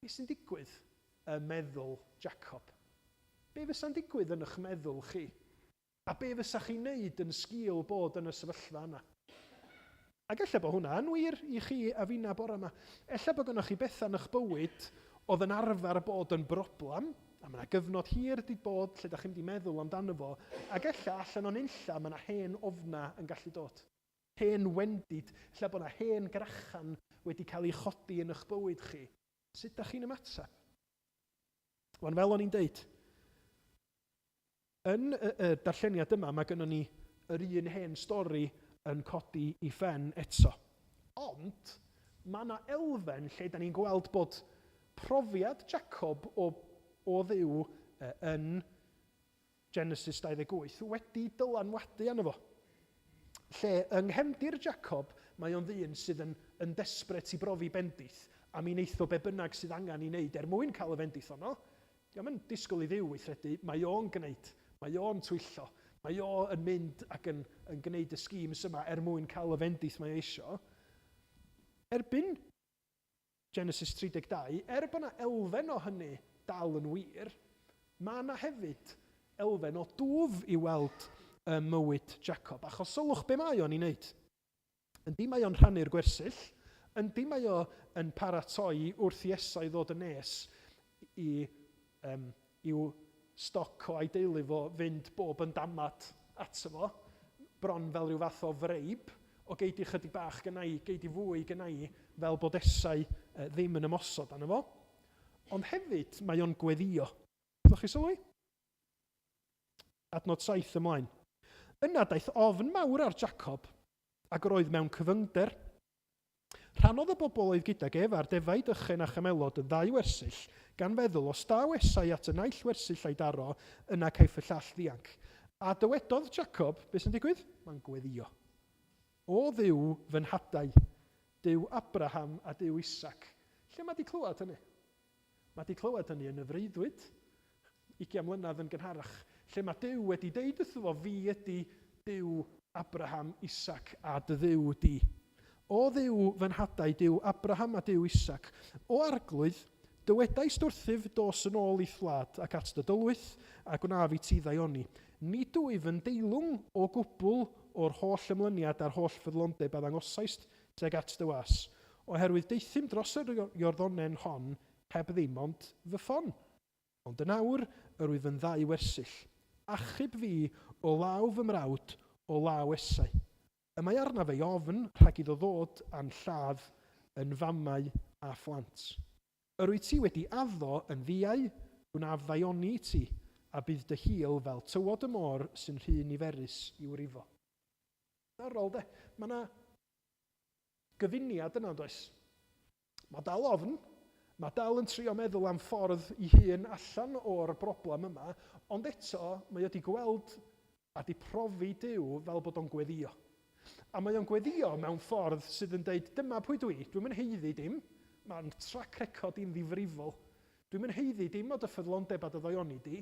Be sy'n digwydd ym meddwl Jacob? Be fysa'n digwydd yn eich meddwl chi? A be fysa chi'n neud yn sgil bod yn y sefyllfa yna? Ac ella bod hwnna yn wir i chi a finna bore yma. Ella bod gynnoch chi bethau yn eich bywyd oedd yn arfer bod yn broblem, a mae yna gyfnod hir wedi bod lle da chi'n mynd i meddwl amdano fo, ac ella allan o'n unlla mae yna hen ofna yn gallu dod. Hen wendid, ella bod yna hen grachan wedi cael ei chodi yn eich bywyd chi. Sut da chi'n ymateb? Wan, fel o'n i'n deud, Yn y, y darlleniad yma, mae gynnon ni yr un hen stori yn codi i phen eto. Ond, mae yna elfen lle da ni'n gweld bod profiad Jacob o, o Dduw yn Genesis 28 wedi dylanwadu arno fo. Lle yng nghefndir Jacob, mae o'n ddyn sydd yn, yn desperate i brofi bendith, a mi wneith o be bynnag sydd angen i wneud er mwyn cael y fendith honno. Dio'm yn disgwyl i Dduw weithredu, mae o'n gwneud. Mae o'n twyllo. Mae o yn mynd ac yn, yn gwneud y schemes yma er mwyn cael y fendith mae o isio. Erbyn Genesis 32, er bod yna elfen o hynny dal yn wir, mae yna hefyd elfen o dwf i weld ym mywyd Jacob. Achos sylwch be mae o'n ei wneud. Yndi, mae o'n rhannu'r gwersyll. Yndi, mae o yn paratoi wrth i Esau ddod yn nes i, um, i'w stoc o a'i deulu fo fynd bob yn damad ato fo, bron fel rhyw fath o freib, o gei di chydig bach gynna i, gei di fwy gynna i, fel bod Esau ddim yn ymosod arno fo. Ond hefyd, mae o'n gweddio. Ydych chi sylwi? Adnod 7 ymlaen. Yna daeth ofn mawr ar Jacob, ac yr oedd mewn cyfyngder. Rhannodd y bobl oedd gydag ef a'r defaid ychen a chamelod yn ddau wersyll, gan feddwl, os daw Esau at y naill wersyll a'i daro, yna caiff y llall ddianc. A dywedodd Jacob, beth sy'n digwydd? Mae'n gweddïo. O Dduw fy nhadau, Duw Abraham a Duw Isaac. Lle mae 'di clywed hynny? Mae 'di clywed hynny yn y freuddwyd, ugian mlynedd yn gynharach, lle mae Duw wedi deud wrtho fo, Fi ydy Duw Abraham, Isaac a dy Dduw di. O Dduw fy nhadau, Duw Abraham a Duw Isaac, o Arglwydd, Dywedaist wrthyf, Dos yn ôl i'th wlad ac at dy dylwyth, a gwnaf i ti ddaioni. Nid wyf yn deilwng o gwbl o'r holl ymlyniad a'r holl ffyddlondeb a ddangosaist tuag at dy was, oherwydd deuthum dros yr Iorddonen hon heb ddim ond fy ffon. Ond yn awr yr wyf yn ddau wersyll. Achub fi o law fy mrawd, o law Esau. Y mae arnaf ei ofn rhag iddo ddod a'n lladd yn famau a phlant. Yr wyt ti wedi addo yn ddiau, gwnaf ddaioni i ti, a bydd dy hil fel tywod y môr sy'n rhy niferus i'w rifo. Diddorol, de? Mae 'na gyfuniad yna, does? Mae dal ofn, mae dal yn trio meddwl am ffordd i hun allan o'r broblem yma, ond eto mae o 'di gweld a 'di profi Duw fel bod o'n gweddïo. A mae o'n gweddïo mewn ffordd sydd yn deud, dyma pwy dwi, dwi'm yn haeddu dim, mae'n track record i'n ddifrifol, dwi'm yn haeddu dim o dy ffyddlondeb a dy ddaioni di,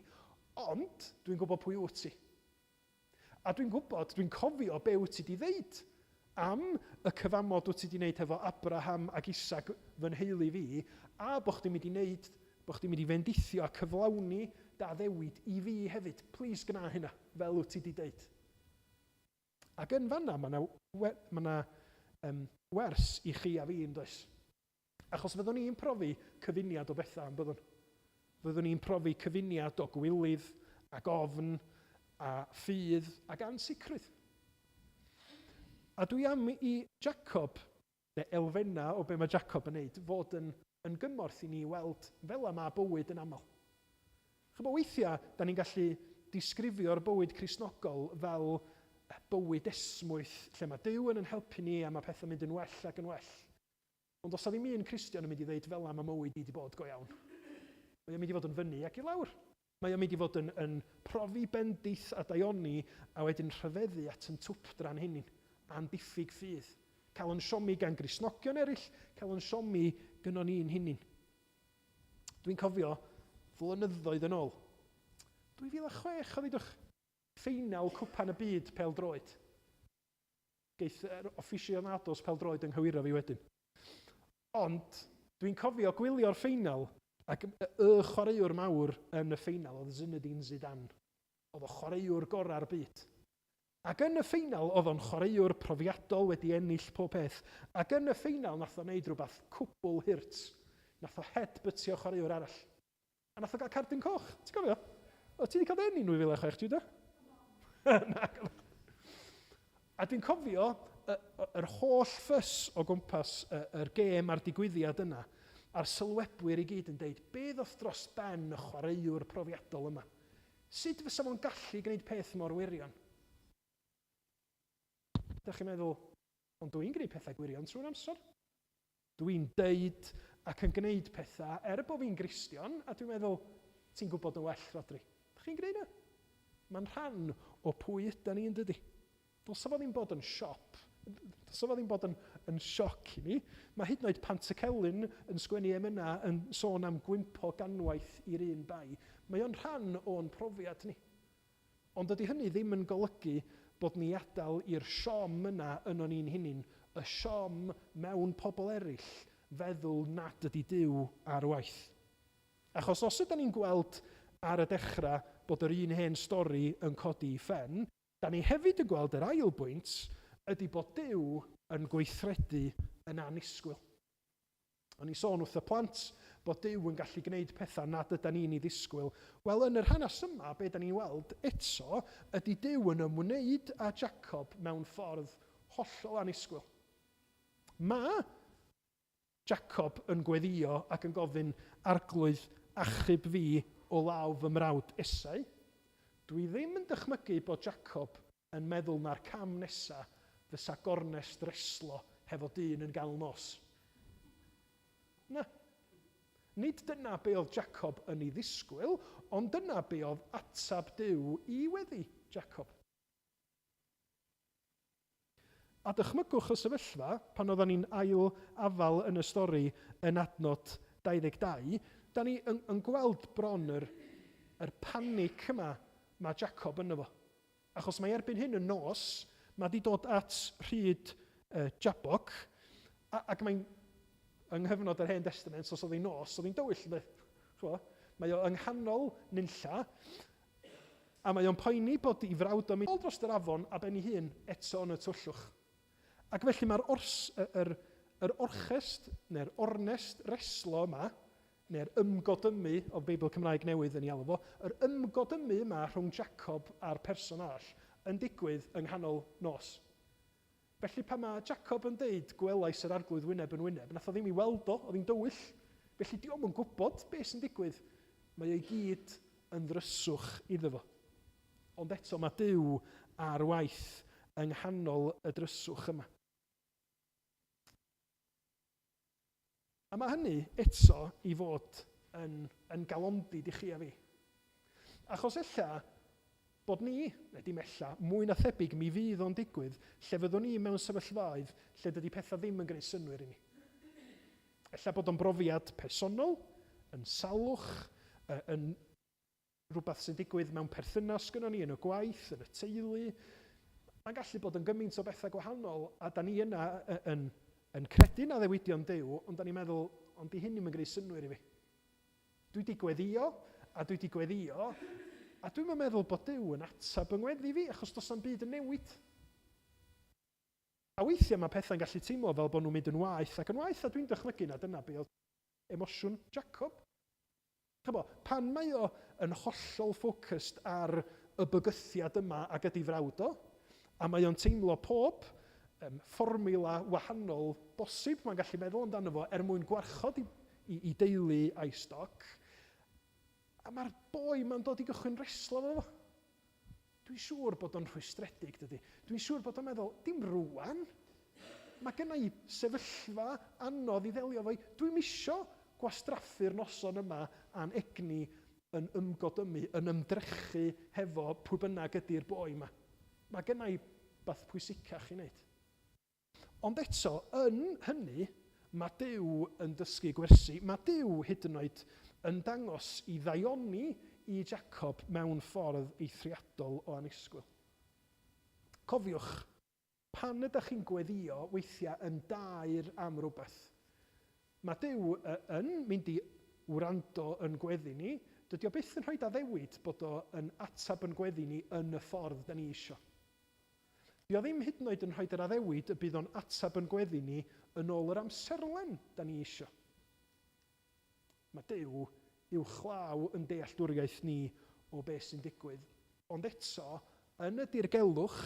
ond dwi'n gwybod pwy wyt ti. A dwi'n gwybod, dwi'n cofio be wyt ti 'di ddeud am y cyfamod wyt ti 'di wneud hefo Abraham ac Isaac fy nheulu fi, a bod chdi'n mynd i wneud, bod chdi'n mynd i fendithio a cyflawni dy addewid i fi hefyd. Plîs gwna hynna, fel wyt ti 'di deud. Ac yn fan'na, mae 'na, mae 'na um, wers i chi a fi, yn does? Achos fyddwn ni'n profi cyfuniad o bethau, yn byddwn? Fyddwn ni'n profi cyfuniad o gwilydd ac ofn a ffydd ac ansicrwydd. A dwi am i Jacob, neu elfennau o be mae Jacob yn neud, fod yn, yn gymorth i ni weld fel y mae bywyd yn aml. Chybod, weithiau, da ni'n gallu disgrifio'r bywyd Cristnogol fel bywyd esmwyth, lle mae Duw yn yn helpu ni a mae pethau'n mynd yn well ac yn well. Ond does 'na ddim un Cristion yn mynd i ddeud fel 'na mae mywyd i 'di bod go iawn. Mae o'n mynd i fod yn fyny ac i lawr. Mae o'n mynd i fod yn, yn profi bendith a daioni a wedyn rhyfeddu at yn twpdra'n hunin, a'n diffyg ffydd. Cael yn siomi gan Gristnogion eraill, cael yn siomi gynnon ni'n hunin. Dwi'n cofio flynyddoedd yn ôl, 2006 o ddudwch, ffeinal Cwpan y Byd pêl-droed. Geith yr aficionados pêl-droed ynghywiro fi wedyn. Ond dwi'n cofio gwylio'r ffeinal ac y chwaraewr mawr yn y ffeinal oedd Zinedine Zidane. Oedd o chwaraewr gorau'r byd. Ac yn y ffeinal oedd o'n chwaraewr profiadol wedi ennill pob peth. Ac yn y ffeinal nath o wneud rhywbeth cwbl hurt. Nath o headbuttio chwaraewr arall. A nath o gael cardyn coch, ti'n cofio? O, ti wedi cael dy eni yn 2006, Judah? Na, A dwi'n cofio yr holl ffys o gwmpas yr gêm a'r digwyddiad yna, a'r sylwebwyr i gyd yn deud, be ddoth dros ben y chwaraewr profiadol yma? Sut fysa fo'n gallu gwneud peth mor wirion? Dych chi'n meddwl, ond dwi'n gwneud pethau gwirion trwy'r amser. Dwi'n deud ac yn gwneud pethau, er bod fi'n Gristion, a dwi'n meddwl, ti'n gwybod yn well, Rhodri. Dych chi'n gwneud 'na? Mae'n rhan o pwy ydan ni, yn dydi? Dylsa fo ddim bod yn siop. Dylsa fo ddim bod yn, yn sioc i ni. Mae hyd yn oed Pantycelyn yn sgwennu emynau yn sôn am gwympo ganwaith i'r un bai. Mae o'n rhan o'n profiad ni. Ond dydy hynny ddim yn golygu bod ni adael i'r siom yna ynon ni'n hunin, y siom mewn pobl eraill, feddwl nad ydy Duw ar waith. Achos os ydan ni'n gweld ar y dechrau bod yr un hen stori yn codi i phen, da ni hefyd yn gweld yr ail bwynt ydy bod Duw yn gweithredu yn annisgwyl. O'n i'n sôn wrth y plant bod Duw yn gallu gwneud pethau nad ydan ni'n ei ddisgwyl. Wel, yn yr hanes yma, be da ni'n weld eto ydy Duw yn ymwneud â Jacob mewn ffordd hollol annisgwyl. Mae Jacob yn gweddïo ac yn gofyn, Arglwydd, achub fi o law fy mrawd Esau. Dwi ddim yn dychmygu bod Jacob yn meddwl na'r cam nesa fysa gornest reslo hefo dyn yn ganol nos. Na. Nid dyna be oedd Jacob yn ei ddisgwyl, ond dyna be oedd atab Duw i weddi Jacob. A dychmygwch y sefyllfa pan oeddan ni'n ail afael yn y stori yn adnod 22, da ni yn, yn gweld bron yr, yr panic yma mae Jacob yno fo. Achos mae erbyn hyn yn nos, mae 'di dod at rhyd Jabbok, a, ac mae'n yng nghyfnod yr Hen Destament, os oedd hi'n nos, oedd hi'n dywyll, ynddo? Chwa, mae o yng nghanol nunlla, a mae o'n poeni bod ei frawd o'n mynd dros yr afon a ben ei hun eto yn y tywyllwch. Ac felly mae'r ors, yr, yr orchest, neu'r ornest reslo yma, neu'r ymgodymu o Beibl Cymraeg Newydd yn ei alw fo, yr ymgodymu yma rhwng Jacob a'r person arall yn digwydd yng nghanol nos. Felly pan mae Jacob yn deud gwelais yr Arglwydd wyneb yn wyneb, nath o ddim i weld o, oedd hi'n dywyll. Felly di o'm yn gwybod beth sy'n digwydd. Mae o i gyd yn ddryswch iddo fo. Ond eto mae Duw ar waith yng nghanol y dryswch yma. A mae hynny eto i fod yn, yn galondid i chi a fi. Achos ella bod ni, neu dim ella, mwy na thebyg mi fydd o'n digwydd lle fyddwn ni mewn sefyllfaoedd lle dydy pethau ddim yn gwneud synnwyr i ni. Ella bod o'n brofiad personol, yn salwch, yn rhywbeth sy'n digwydd mewn perthynas gynnon ni yn y gwaith, yn y teulu. Mae'n gallu bod yn gymaint o bethau gwahanol, a da ni yna yn, yn credu na ddewidion Duw, ond da ni'n meddwl, ond di hyn ddim yn gwneud synnwyr i fi. Dwi wedi gweddio, a dwi wedi gweddio, a dwi'm yn meddwl bod Duw yn ateb yng ngweddi fi, achos does na'm byd yn newid. A weithiau mae pethau'n gallu teimlo fel bod nhw'n mynd yn waeth ac yn waeth, a dwi'n dychmygu na dyna be oedd emosiwn Jacob. Ch'bo, pan mae o yn hollol focused ar y bygythiad yma ag ydi frawd o, a mae o'n teimlo pob um, fformiwla wahanol bosib mae'n gallu meddwl amdano fo er mwyn gwarchod i, i, i deulu a'i stoc, a mae'r boi ma'n dod i gychwyn reslo fo fo. Dwi'n siŵr bod o'n rhwystredig, dydy. Dwi'n siŵr bod o'n meddwl, dim rwan. Mae gen i sefyllfa anodd i ddelio efo hi. Dwi'm isio gwastraffu'r noson yma a'n egni yn ymgodymu, yn ymdrechu hefo pwy bynnag ydy'r boi yma. Mae gen i beth pwysicach i wneud. Ond eto, yn hynny, mae Duw yn dysgu gwersi. Mae Duw hyd yn oed yn dangos i ddaioni i Jacob mewn ffordd eithriadol o annisgwyl. Cofiwch, pan ydych chi'n gweddïo weithiau yn daer am rywbeth, mae Duw yn mynd i wrando yn gweddi ni. Dydy o byth yn rhoi addewid bod o yn ateb yn gweddi ni yn y ffordd da ni isio. Di o ddim hyd yn oed yn rhoid yr addewid y bydd o'n ateb yn gweddi ni yn ôl yr amserlen da ni isio. Mae Duw uwchlaw yn dealltwriaeth ni o beth sy'n digwydd. Ond eto, yn y dirgelwch,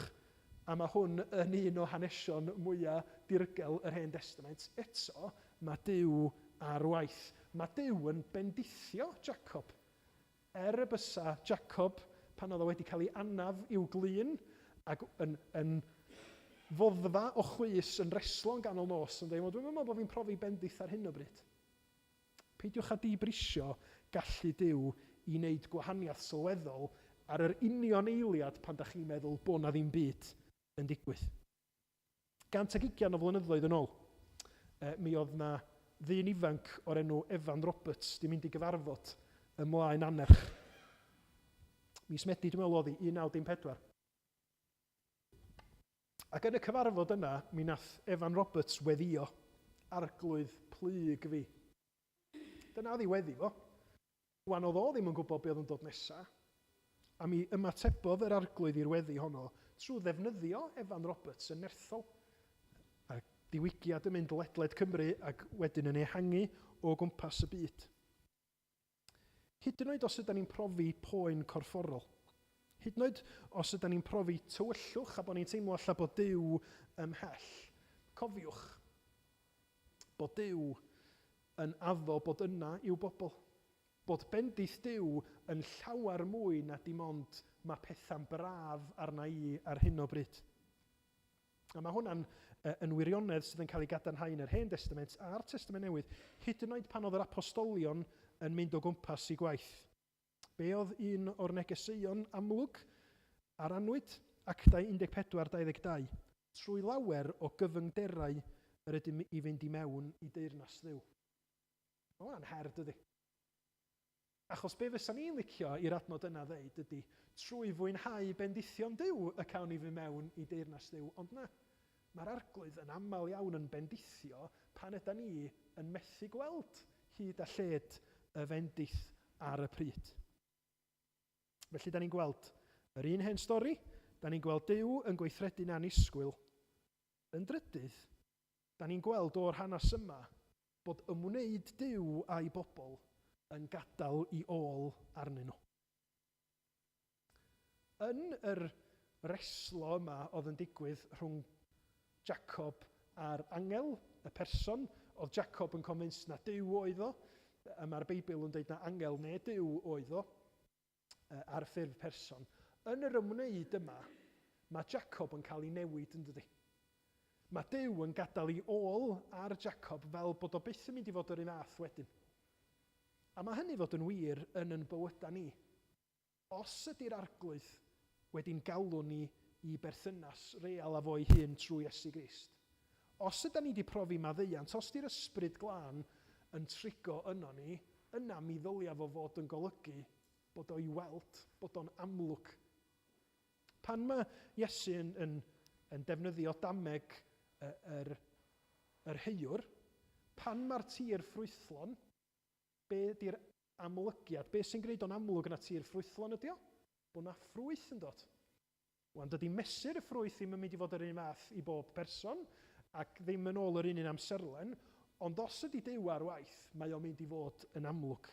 a mae hwn yn un o hanesion mwyaf dirgel yr Hen Destament, eto, mae Duw ar waith. Mae Duw yn bendithio Jacob. Er y bysa Jacob, pan oedd o wedi cael ei anaf i'w glun, ac yn, yn foddfa o chwys yn reslo yn ganol nos, yn dweud, wel, dwi'n meddwl bod fi'n profi bendith ar hyn o bryd. Peidiwch â dibrisio gallu Duw i wneud gwahaniaeth sylweddol ar yr union eiliad pan da chi'n meddwl bod na ddim byd yn digwydd. 120 o flynyddoedd yn ôl, mi oedd 'na ddyn ifanc o'r enw Evan Roberts 'di mynd i gyfarfod ym Mlaen Annerch. Mis Medi, dwi'n meddwl oedd hi, 1914. Ac yn y cyfarfod yna, mi nath Evan Roberts weddio, Arglwydd plyg fi. Dyna oedd ei weddi fo. Wan oedd o ddim yn gwybod be oedd yn dod nesa, a mi ymatebodd yr Arglwydd i'r weddi honno trwy ddefnyddio Evan Roberts yn nerthol, a diwygiad yn mynd ledled Cymru ac wedyn yn ehangu o gwmpas y byd. Hyd yn oed os ydan ni'n profi poen corfforol, hyd yn oed os ydan ni'n profi tywyllwch a bod ni'n teimlo alla bod Duw ymhell, cofiwch bod Duw yn addo bod yna i'w bobl. Bod bendith Duw yn llawer mwy na dim ond mae pethau'n braf arna i ar hyn o bryd. A mae hwnna'n yn wirionedd sydd yn cael ei gadarnhau yn yr Hen Destament a'r Testament Newydd, hyd yn oed pan oedd yr apostolion yn mynd o gwmpas i gwaith. Be oedd un o'r negeseuon amlwg a rannwyd? Actau 14, 22. Trwy lawer o gyfyngderau yr ydym i fynd i mewn i deyrnas Dduw. Mae hwnna'n her, dydy? Achos be fysa ni'n licio i'r adnod yna ddeud ydy, trwy fwynhau bendithion Duw y cawn ni fynd mewn i deyrnas Dduw. Ond na, mae'r Arglwydd yn aml iawn yn bendithio pan yda ni yn methu gweld hyd a lled y fendith ar y pryd. Felly, da ni'n gweld yr un hen stori, da ni'n gweld Duw yn gweithredu'n annisgwyl. Yn drydydd, da ni'n gweld o'r hanes yma bod ymwneud Duw a'i bobl yn gadael i ôl arnyn nhw. Yn yr reslo yma oedd yn digwydd rhwng Jacob a'r angel, y person, oedd Jacob yn convinced na Duw oedd o, a mae'r Beibl yn dweud na angel neu Duw oedd o, ar ffurf person. Yn yr ymwneud yma, mae Jacob yn cael ei newid yn dydy. Mae Duw yn gadael ei ôl ar Jacob fel bod o byth yn mynd i fod yr un fath wedyn. A mae hynny fod yn wir yn yn bywydau ni. Os ydy'r Arglwydd wedi'n galw ni i berthynas real â fo'i hun trwy Iesu Grist, os ydan ni 'di profi maddeuant, os 'di'r Ysbryd Glân yn trigo yno ni, yna mi ddylia fo fod yn golygu bod o i weld, bod o'n amlwg. Pan mae Iesu yn, yn, yn defnyddio dameg yr, yr heiwr, pan mae'r tir ffrwythlon, Be ydy'r amlygiad? Be sy'n gwneud o'n amlwg na tir ffrwythlon ydy o? Bod 'na ffrwyth yn dod. Wan, dydy mesur y ffrwyth ddim yn mynd i fod yr un fath i bob person, ac ddim yn ôl yr un un amserlen, ond os ydy Duw ar waith, mae o'n mynd i fod yn amlwg.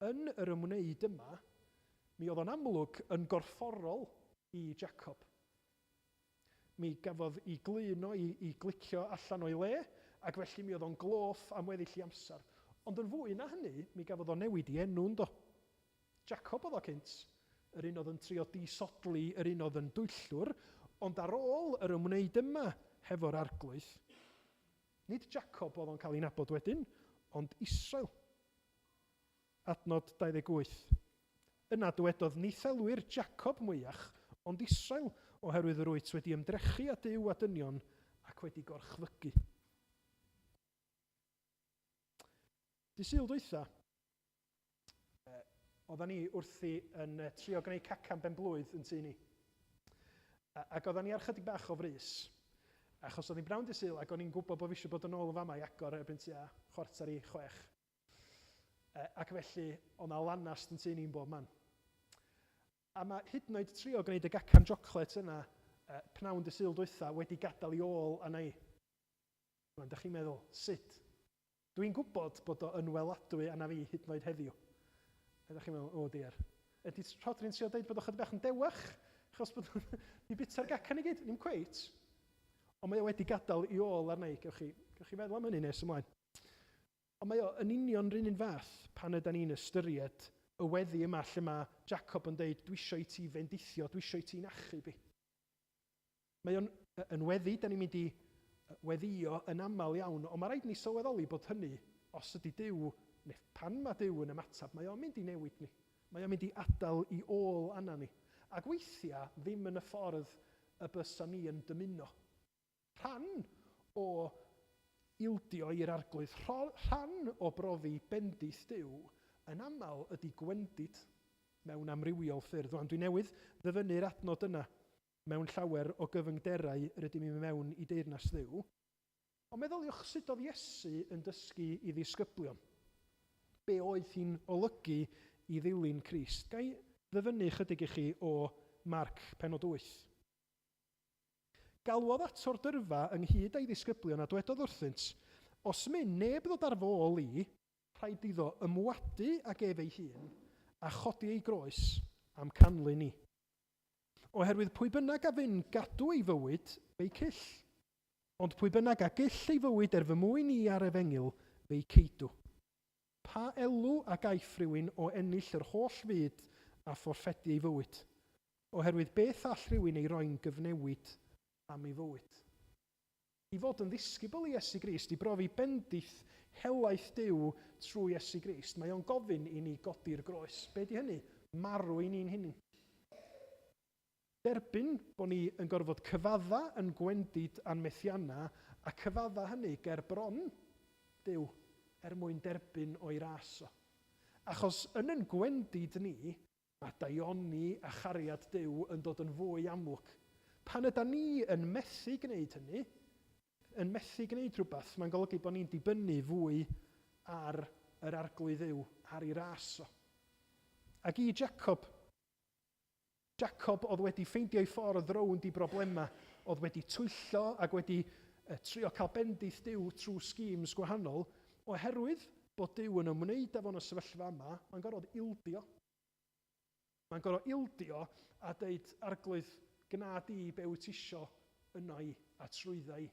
Yn yr ymwneud yma, mi oedd o'n amlwg yn gorfforol i Jacob. Mi gafodd i glun o i, i glicio allan o'i le, ac felly mi oedd o'n gloff am weddill i amser. Ond yn fwy na hynny, mi gafodd o newid i enw, yndo? Jacob oedd o cynt, yr un oedd yn trio disodli yr un oedd yn dwyllwr, ond ar ôl yr ymwneud yma hefo'r Arglwydd, nid Jacob oedd o'n cael ei nabod wedyn, ond Israel. Adnod 28. Yna dywedodd, Ni thelwir Jacob mwyach, ond Israel, oherwydd yr wyt wedi ymdrechu â Duw a dynion, ac wedi gorchfygu. Dydd Sul dwytha, oeddan ni wrthi yn trio gwneud cacan ben-blwydd yn tŷ ni. Ac oeddan ni ar chydig bach o frys, achos oedd hi'n bnawn dydd Sul ac o'n i'n gwybod bod fi eisiau bod yn ôl yn fama i agor erbyn tua 5:45. Ac felly, oedd 'na lanast yn tŷ ni'n bob man. A mae hyd yn oed trio gwneud y gacan joclet yna pnawn dydd Sul dwytha wedi gadael i ôl arna i. Rwan, dych chi'n meddwl, sut? Dwi'n gwybod bod o yn weladwy arna fi hyd yn oed heddiw. A ydych chi'n meddwl, oh dear. Ydy Rhodri'n trio deud bod o chydig bach yn dewach? Achos bod o'n di bita'r gacan i gyd? Ddim cweit. Ond mae o wedi gadael i ôl arna i. Gewch chi, gewch chi feddwl am hynny nes ymlaen. Ond mae o yn union 'run un fath pan ydan ni'n ystyried y weddi yma lle mae Jacob yn deud, dwi isio i ti fendithio, dwi isio i ti'n achub i. Mae o'n yn weddi, da ni'n mynd i weddïo yn aml iawn, ond mae rhaid ni sylweddoli bod hynny, os ydy Duw, neu pan mae Duw yn ymateb, mae o'n mynd i newid ni. Mae o'n mynd i adael i ôl arna ni. Ac weithiau ddim yn y ffordd y bysa ni yn dymuno. Rhan o ildio i'r Arglwydd, rhan o brofi bendith Duw, yn aml ydy gwendid mewn amrywiol ffyrdd. Rwan, dwi newydd ddyfynnu'r adnod yna mewn llawer o gyfyngderau rydym i mewn i deyrnas Dduw. Ond meddyliwch sut oedd Iesu yn dysgu i ddisgyblion. Be oedd hi'n olygu i ddilyn Crist? Ga i ddyfynnu chydig i chi o Marc pennod 8. Galwodd ato'r dyrfa ynghyd â'i ddisgyblion a dwedodd wrthynt, Os myn neb ddod ar fy ôl i, rhaid iddo ymwadu ag ef ei hun, a chodi ei groes a'm canlyn i. Oherwydd pwy bynnag a fyn gadw ei fywyd, fe'i cyll. Ond pwy bynnag a gyll ei fywyd er fy mwyn i a'r efengyl, fe'i ceidw. Pa elw a gaiff rhywun o ennill yr holl fyd a fforffedu ei fywyd? Oherwydd beth all rhywun ei roi'n gyfnewid am ei fywyd? I fod yn ddisgybl i Iesu Grist, i brofi bendith helaeth Duw trwy Iesu Grist, mae o'n gofyn i ni godi'r groes. Be di hynny? Marw i ni'n hunain. Derbyn bod ni yn gorfod cyfadda yn gwendid a'n methianna a cyfadda hynny ger bron Duw er mwyn derbyn o'i ras o. Achos yn yn gwendid ni, Mae daioni a chariad Duw yn dod yn fwy amlwg. Pan ydan ni yn methu gwneud hynny, yn methu gwneud rhywbeth, mae'n golygu bod ni'n dibynnu fwy ar yr Arglwydd Dduw, ar ei ras o. Ac i Jacob, Jacob oedd wedi ffeindio'i ffordd rownd i broblemau, oedd wedi twyllo ac wedi trio cael bendith Duw trwy schemes gwahanol, oherwydd bod Duw yn ymwneud â fo yn y sefyllfa yma, mae'n gorfod ildio. Mae'n gorfod ildio a deud, Arglwydd, gwna di be wyt ti isio yno i a trwydda i.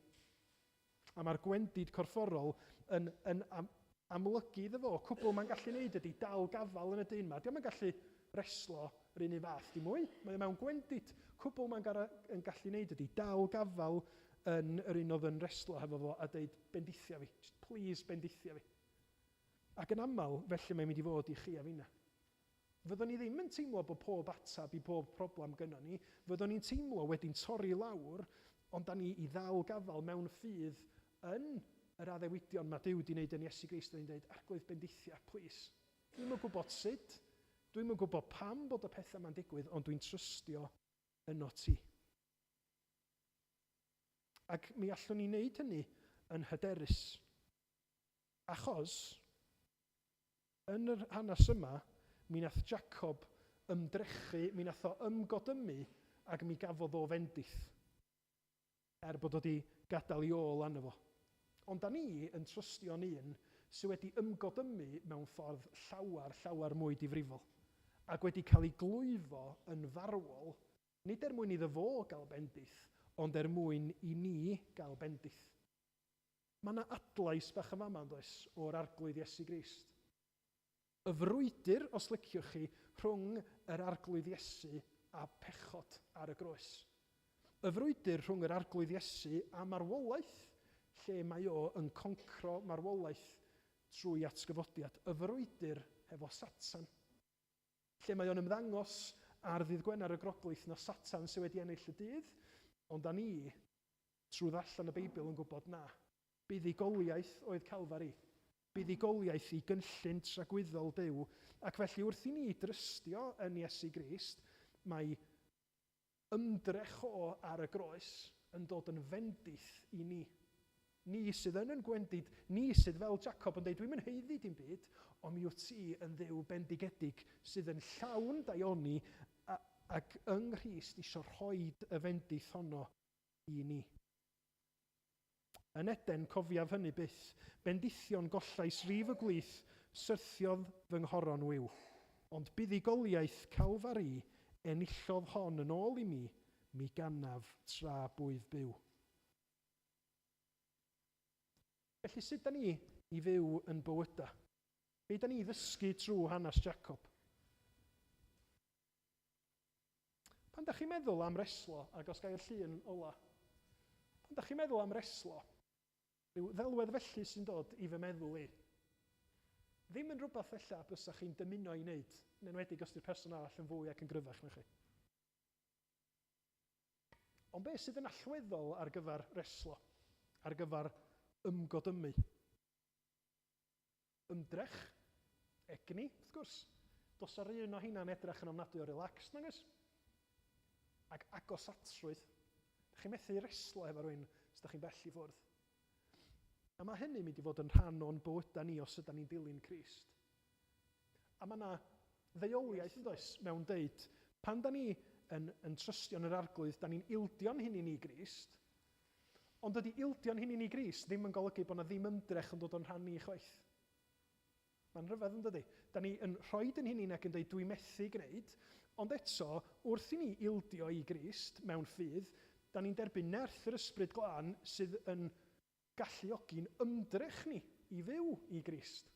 A mae'r gwendid corfforol yn, yn am, amlygu iddo fo. Cwbl mae'n gallu neud ydy dal gafael yn y dyn 'ma. Dio'm yn gallu reslo yr un un fath dim mwy. Mae o mewn gwendid. Cwbl mae'n yn gallu neud ydy dal gafael yn yr un oedd yn reslo hefo fo a deud, bendithia fi. Just please bendithia fi. Ac yn aml, felly mae'n mynd i fod i chi a finna. Fyddwn ni ddim yn teimlo bod pob ateb i bob problem gynnon ni, fyddwn ni'n teimlo wedi'n torri lawr, ond da ni i ddal gafael mewn ffydd yn yr addewidion mae Duw di wneud yn Iesu Grist, da ni'n dweud, Arglwydd bendithia, plîs. Dwi'm yn gwybod sut, dwi'm yn gwybod pam bod y pethau ma'n digwydd, ond dwi'n trystio ynot ti. Ac mi allwn ni wneud hynny yn hyderus. Achos, Yn yr hanes yma, mi nath Jacob ymdrechu, mi nath o ymgodymu ac mi gafodd o fendith, er bod o 'di gadael 'i ôl arno fo. Ond 'da ni yn trystio'n un sy wedi ymgodymu mewn ffordd llawer, llawer mwy difrifol, ac wedi cael ei glwyfo yn farwol, nid er mwyn iddo fo gael bendith, ond er mwyn i ni gael bendith. Mae 'na adlais bach yn fama, yn does, o'r Arglwydd Iesu Grist. Y frwydr, os liciwch chi, rhwng yr Arglwydd Iesu a pechod ar y groes. Y frwydr rhwng yr Arglwydd Iesu a marwolaeth, lle mae o yn concro marwolaeth trwy atgyfodiad. Y frwydr hefo Satan. Lle mae o'n ymddangos ar ddydd Gwener y Groglith na Satan sydd wedi ennill y dydd, ond da ni, trwy ddarllen y Beibl yn gwybod na. Buddugoliaeth oedd Calfari. Buddugoliaeth i gynllun tragwyddol Duw, ac felly wrth i ni drystio yn Iesu Grist, mae ymdrech o ar y groes yn dod yn fendith i ni. Ni sydd yn yn gwendid, ni sydd fel Jacob yn deud dwi'm yn haeddu dim byd, ond mi wyt ti yn Dduw bendigedig sydd yn llawn daioni a, ac yng Nghrist isio rhoid y fendith honno i ni. Yn Eden, cofiaf hynny byth, bendithion gollais rif y gwlith, syrthiodd fy nghoron wiw. Ond buddugoliaeth Calfari enillodd hon yn ôl i mi, mi ganaf tra bwyf byw. Felly sut da ni i fyw yn bywyda? Be da ni i ddysgu trwy hanes Jacob? Pan da chi'n meddwl am reslo, ac os ga i'r llun ola, pan da chi'n meddwl am reslo, rhyw ddelwedd felly sy'n dod i fy meddwl i. Ddim yn rhywbeth ella bysa chi'n dymuno i wneud, yn enwedig os di'r person arall yn fwy ac yn gryfach na chi. Ond beth sydd yn allweddol ar gyfer reslo, ar gyfer ymgodymu? Ymdrech, egni, wrth gwrs. Does ar un o heina'n edrych yn ofnadwy o relaxed, nag oes? Ac agosatrwydd. Dych chi'n methu reslo efo rhywun os ydych chi'n bell i ffwrdd. A mae hynny'n mynd i fod yn rhan o'n bywydau ni os ydyn ni'n dilyn Crist. A mae yna ddeuoliaeth, yn does, mewn deud, pan da ni yn, yn trystio yn yr Arglwydd, da ni'n ildio'n hunain i Grist, ond dydy ildio'n hunain i Grist ddim yn golygu bod yna ddim ymdrech yn dod o'n rhan ni chwaith. Mae'n rhyfedd yn dydy? Da ni yn rhoi yn hunain ac yn dweud dwi methu gwneud, ond eto, wrth i ni ildio i Grist mewn ffydd, da ni'n derbyn nerth yr Ysbryd Glân sydd yn galluogi'n ymdrech ni i fyw i Grist,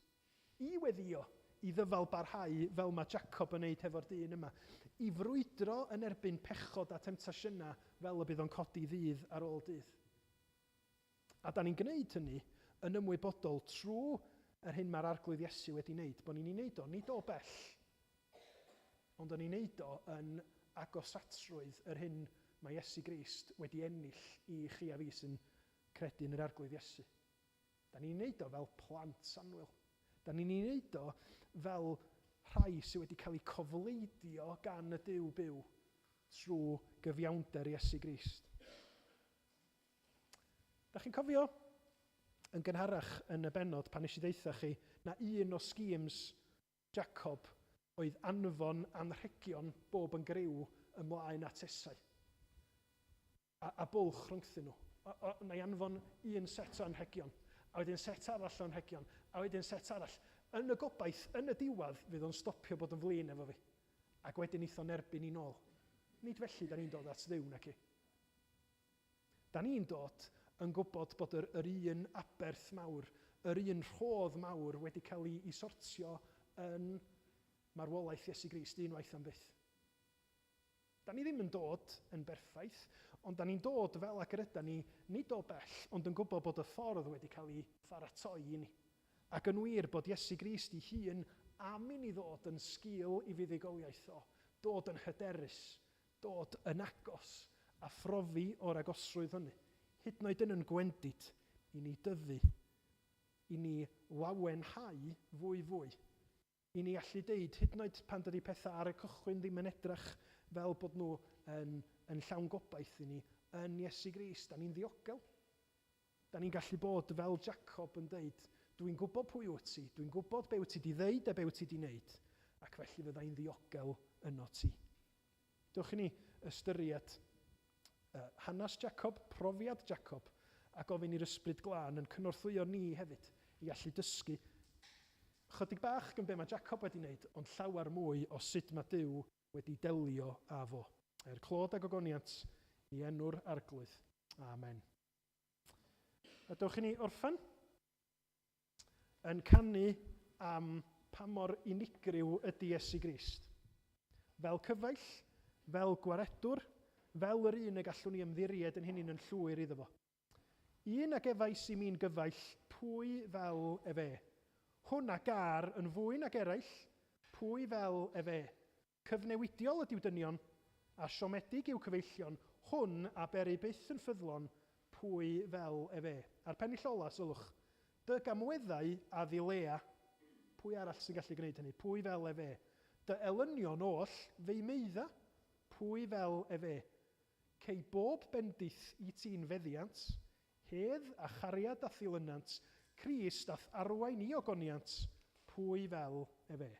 i weddïo, i ddyfal barhau fel mae Jacob yn wneud hefo'r dyn yma, i frwydro yn erbyn pechod a temtasiynau fel y bydd o'n codi ddydd ar ôl dydd. A da ni'n gwneud hynny yn ymwybodol trwy yr hyn mae'r Arglwydd Iesu wedi wneud, bod ni'n ei wneud o, nid o bell, ond o'n i'n wneud o yn agosatrwydd yr hyn mae Iesu Grist wedi ennill i chi a fi sy'n credu yn yr Arglwydd Iesu. Da ni'n ei wneud o fel plant annwyl. Da ni'n ei wneud o fel rhai sydd wedi cael eu cofleidio gan y Duw byw trwy gyfiawnder Iesu Grist. Da chi'n cofio yn gynharach yn y bennod pan nes i ddeutha chi na un o schemes Jacob oedd anfon anrhegion bob yn griw ymlaen at Esau. A, a bwlch rhyngthyn nhw. O, o, na i anfon un set o anrhegion, a wedyn set arall o anrhegion, a wedyn set arall. Yn y gobaith, yn y diwedd, fydd o'n stopio bod yn flin efo fi. Ac wedyn eith o'n erbyn i nôl. Nid felly da ni'n dod at Dduw, naci. Da ni'n dod yn gwybod bod yr, yr un aberth mawr, yr un rhodd mawr wedi cael ei, ei sortio yn marwolaeth Iesu Grist unwaith am byth. Da ni ddim yn dod yn berffaith, ond da ni'n dod fel ag yr yda ni, nid o bell, ond yn gwybod bod y ffordd wedi cael ei pharatoi i ni. Ac yn wir bod Iesu Grist ei hun am i ni ddod yn sgil i fuddugoliaeth o, dod yn hyderus, dod yn agos a phrofi o'r agosrwydd hynny, hyd yn oed yn yn gwendid, i ni dyfu, i ni lawenhau fwy fwy, i ni allu deud, hyd yn oed pan dydy pethau ar y cychwyn ddim yn edrych fel bod nhw yn, yn llawn gobaith i ni, yn Iesu Grist, da ni'n ddiogel. Da ni'n gallu bod fel Jacob yn deud, dwi'n gwybod pwy wyt ti, dwi'n gwybod be wyt ti di ddeud a be wyt ti di wneud, ac felly fydda i'n ddiogel yno ti. Dewch i ni ystyried hanes Jacob, profiad Jacob, a gofyn i'r Ysbryd Glân yn cynorthwyo ni hefyd i allu dysgu chydig bach gan be mae Jacob wedi wneud, ond llawer mwy o sut mae Duw wedi delio â fo. Er clod a gogoniant i enw'r Arglwydd. Amen. A dewch i ni orffen yn canu am pa mor unigryw ydy Iesu Grist. Fel cyfaill, fel gwaredwr, fel yr un y gallwn ni ymddiried yn hunin yn llwyr iddo fo. Un a gefais i mi'n gyfaill, pwy fel efe? Hwn a gar yn fwy nag eraill, pwy fel efe? Cyfnewidiol ydyw dynion, a siomedig yw cyfeillion, hwn a bery byth yn ffyddlon, pwy fel efe? A'r pennill ola, sylwch, dy gamweddau a ddilea, pwy arall sy'n gallu gwneud hynny, pwy fel efe? Dy elynion oll fe'i meidda, pwy fel efe? Cei bob bendith i ti'n feddiant, hedd a chariad a ddilynant, Crist a'th arwain i ogoniant, pwy fel efe?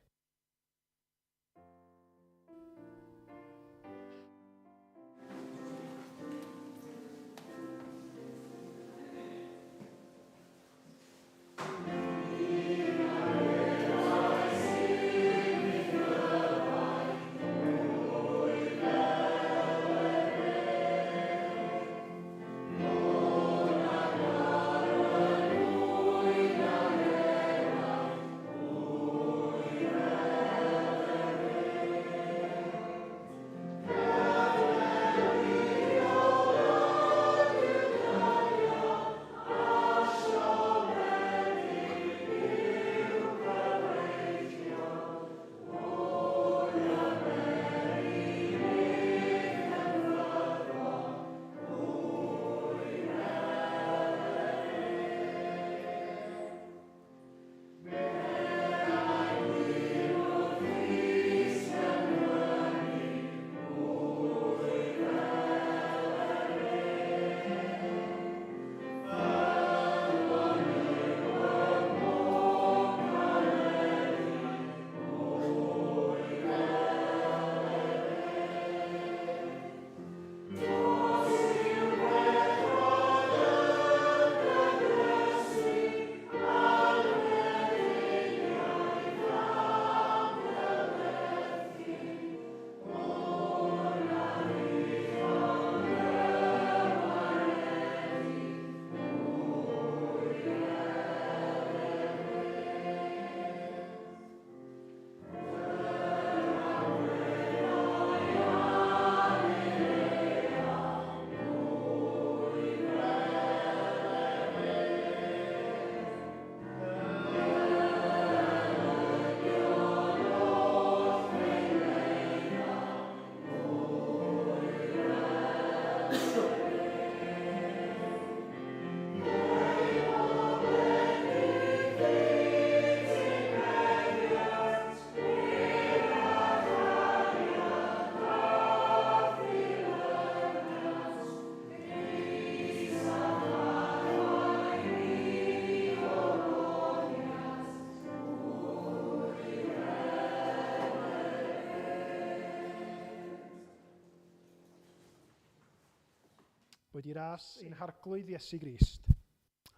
Boed i ras ein Harglwydd Iesu Grist,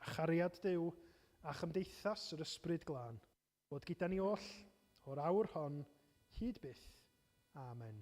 a chariad Duw a chymdeithas yr Ysbryd Glân, fod gyda ni oll o'r awr hon hyd byth. Amen.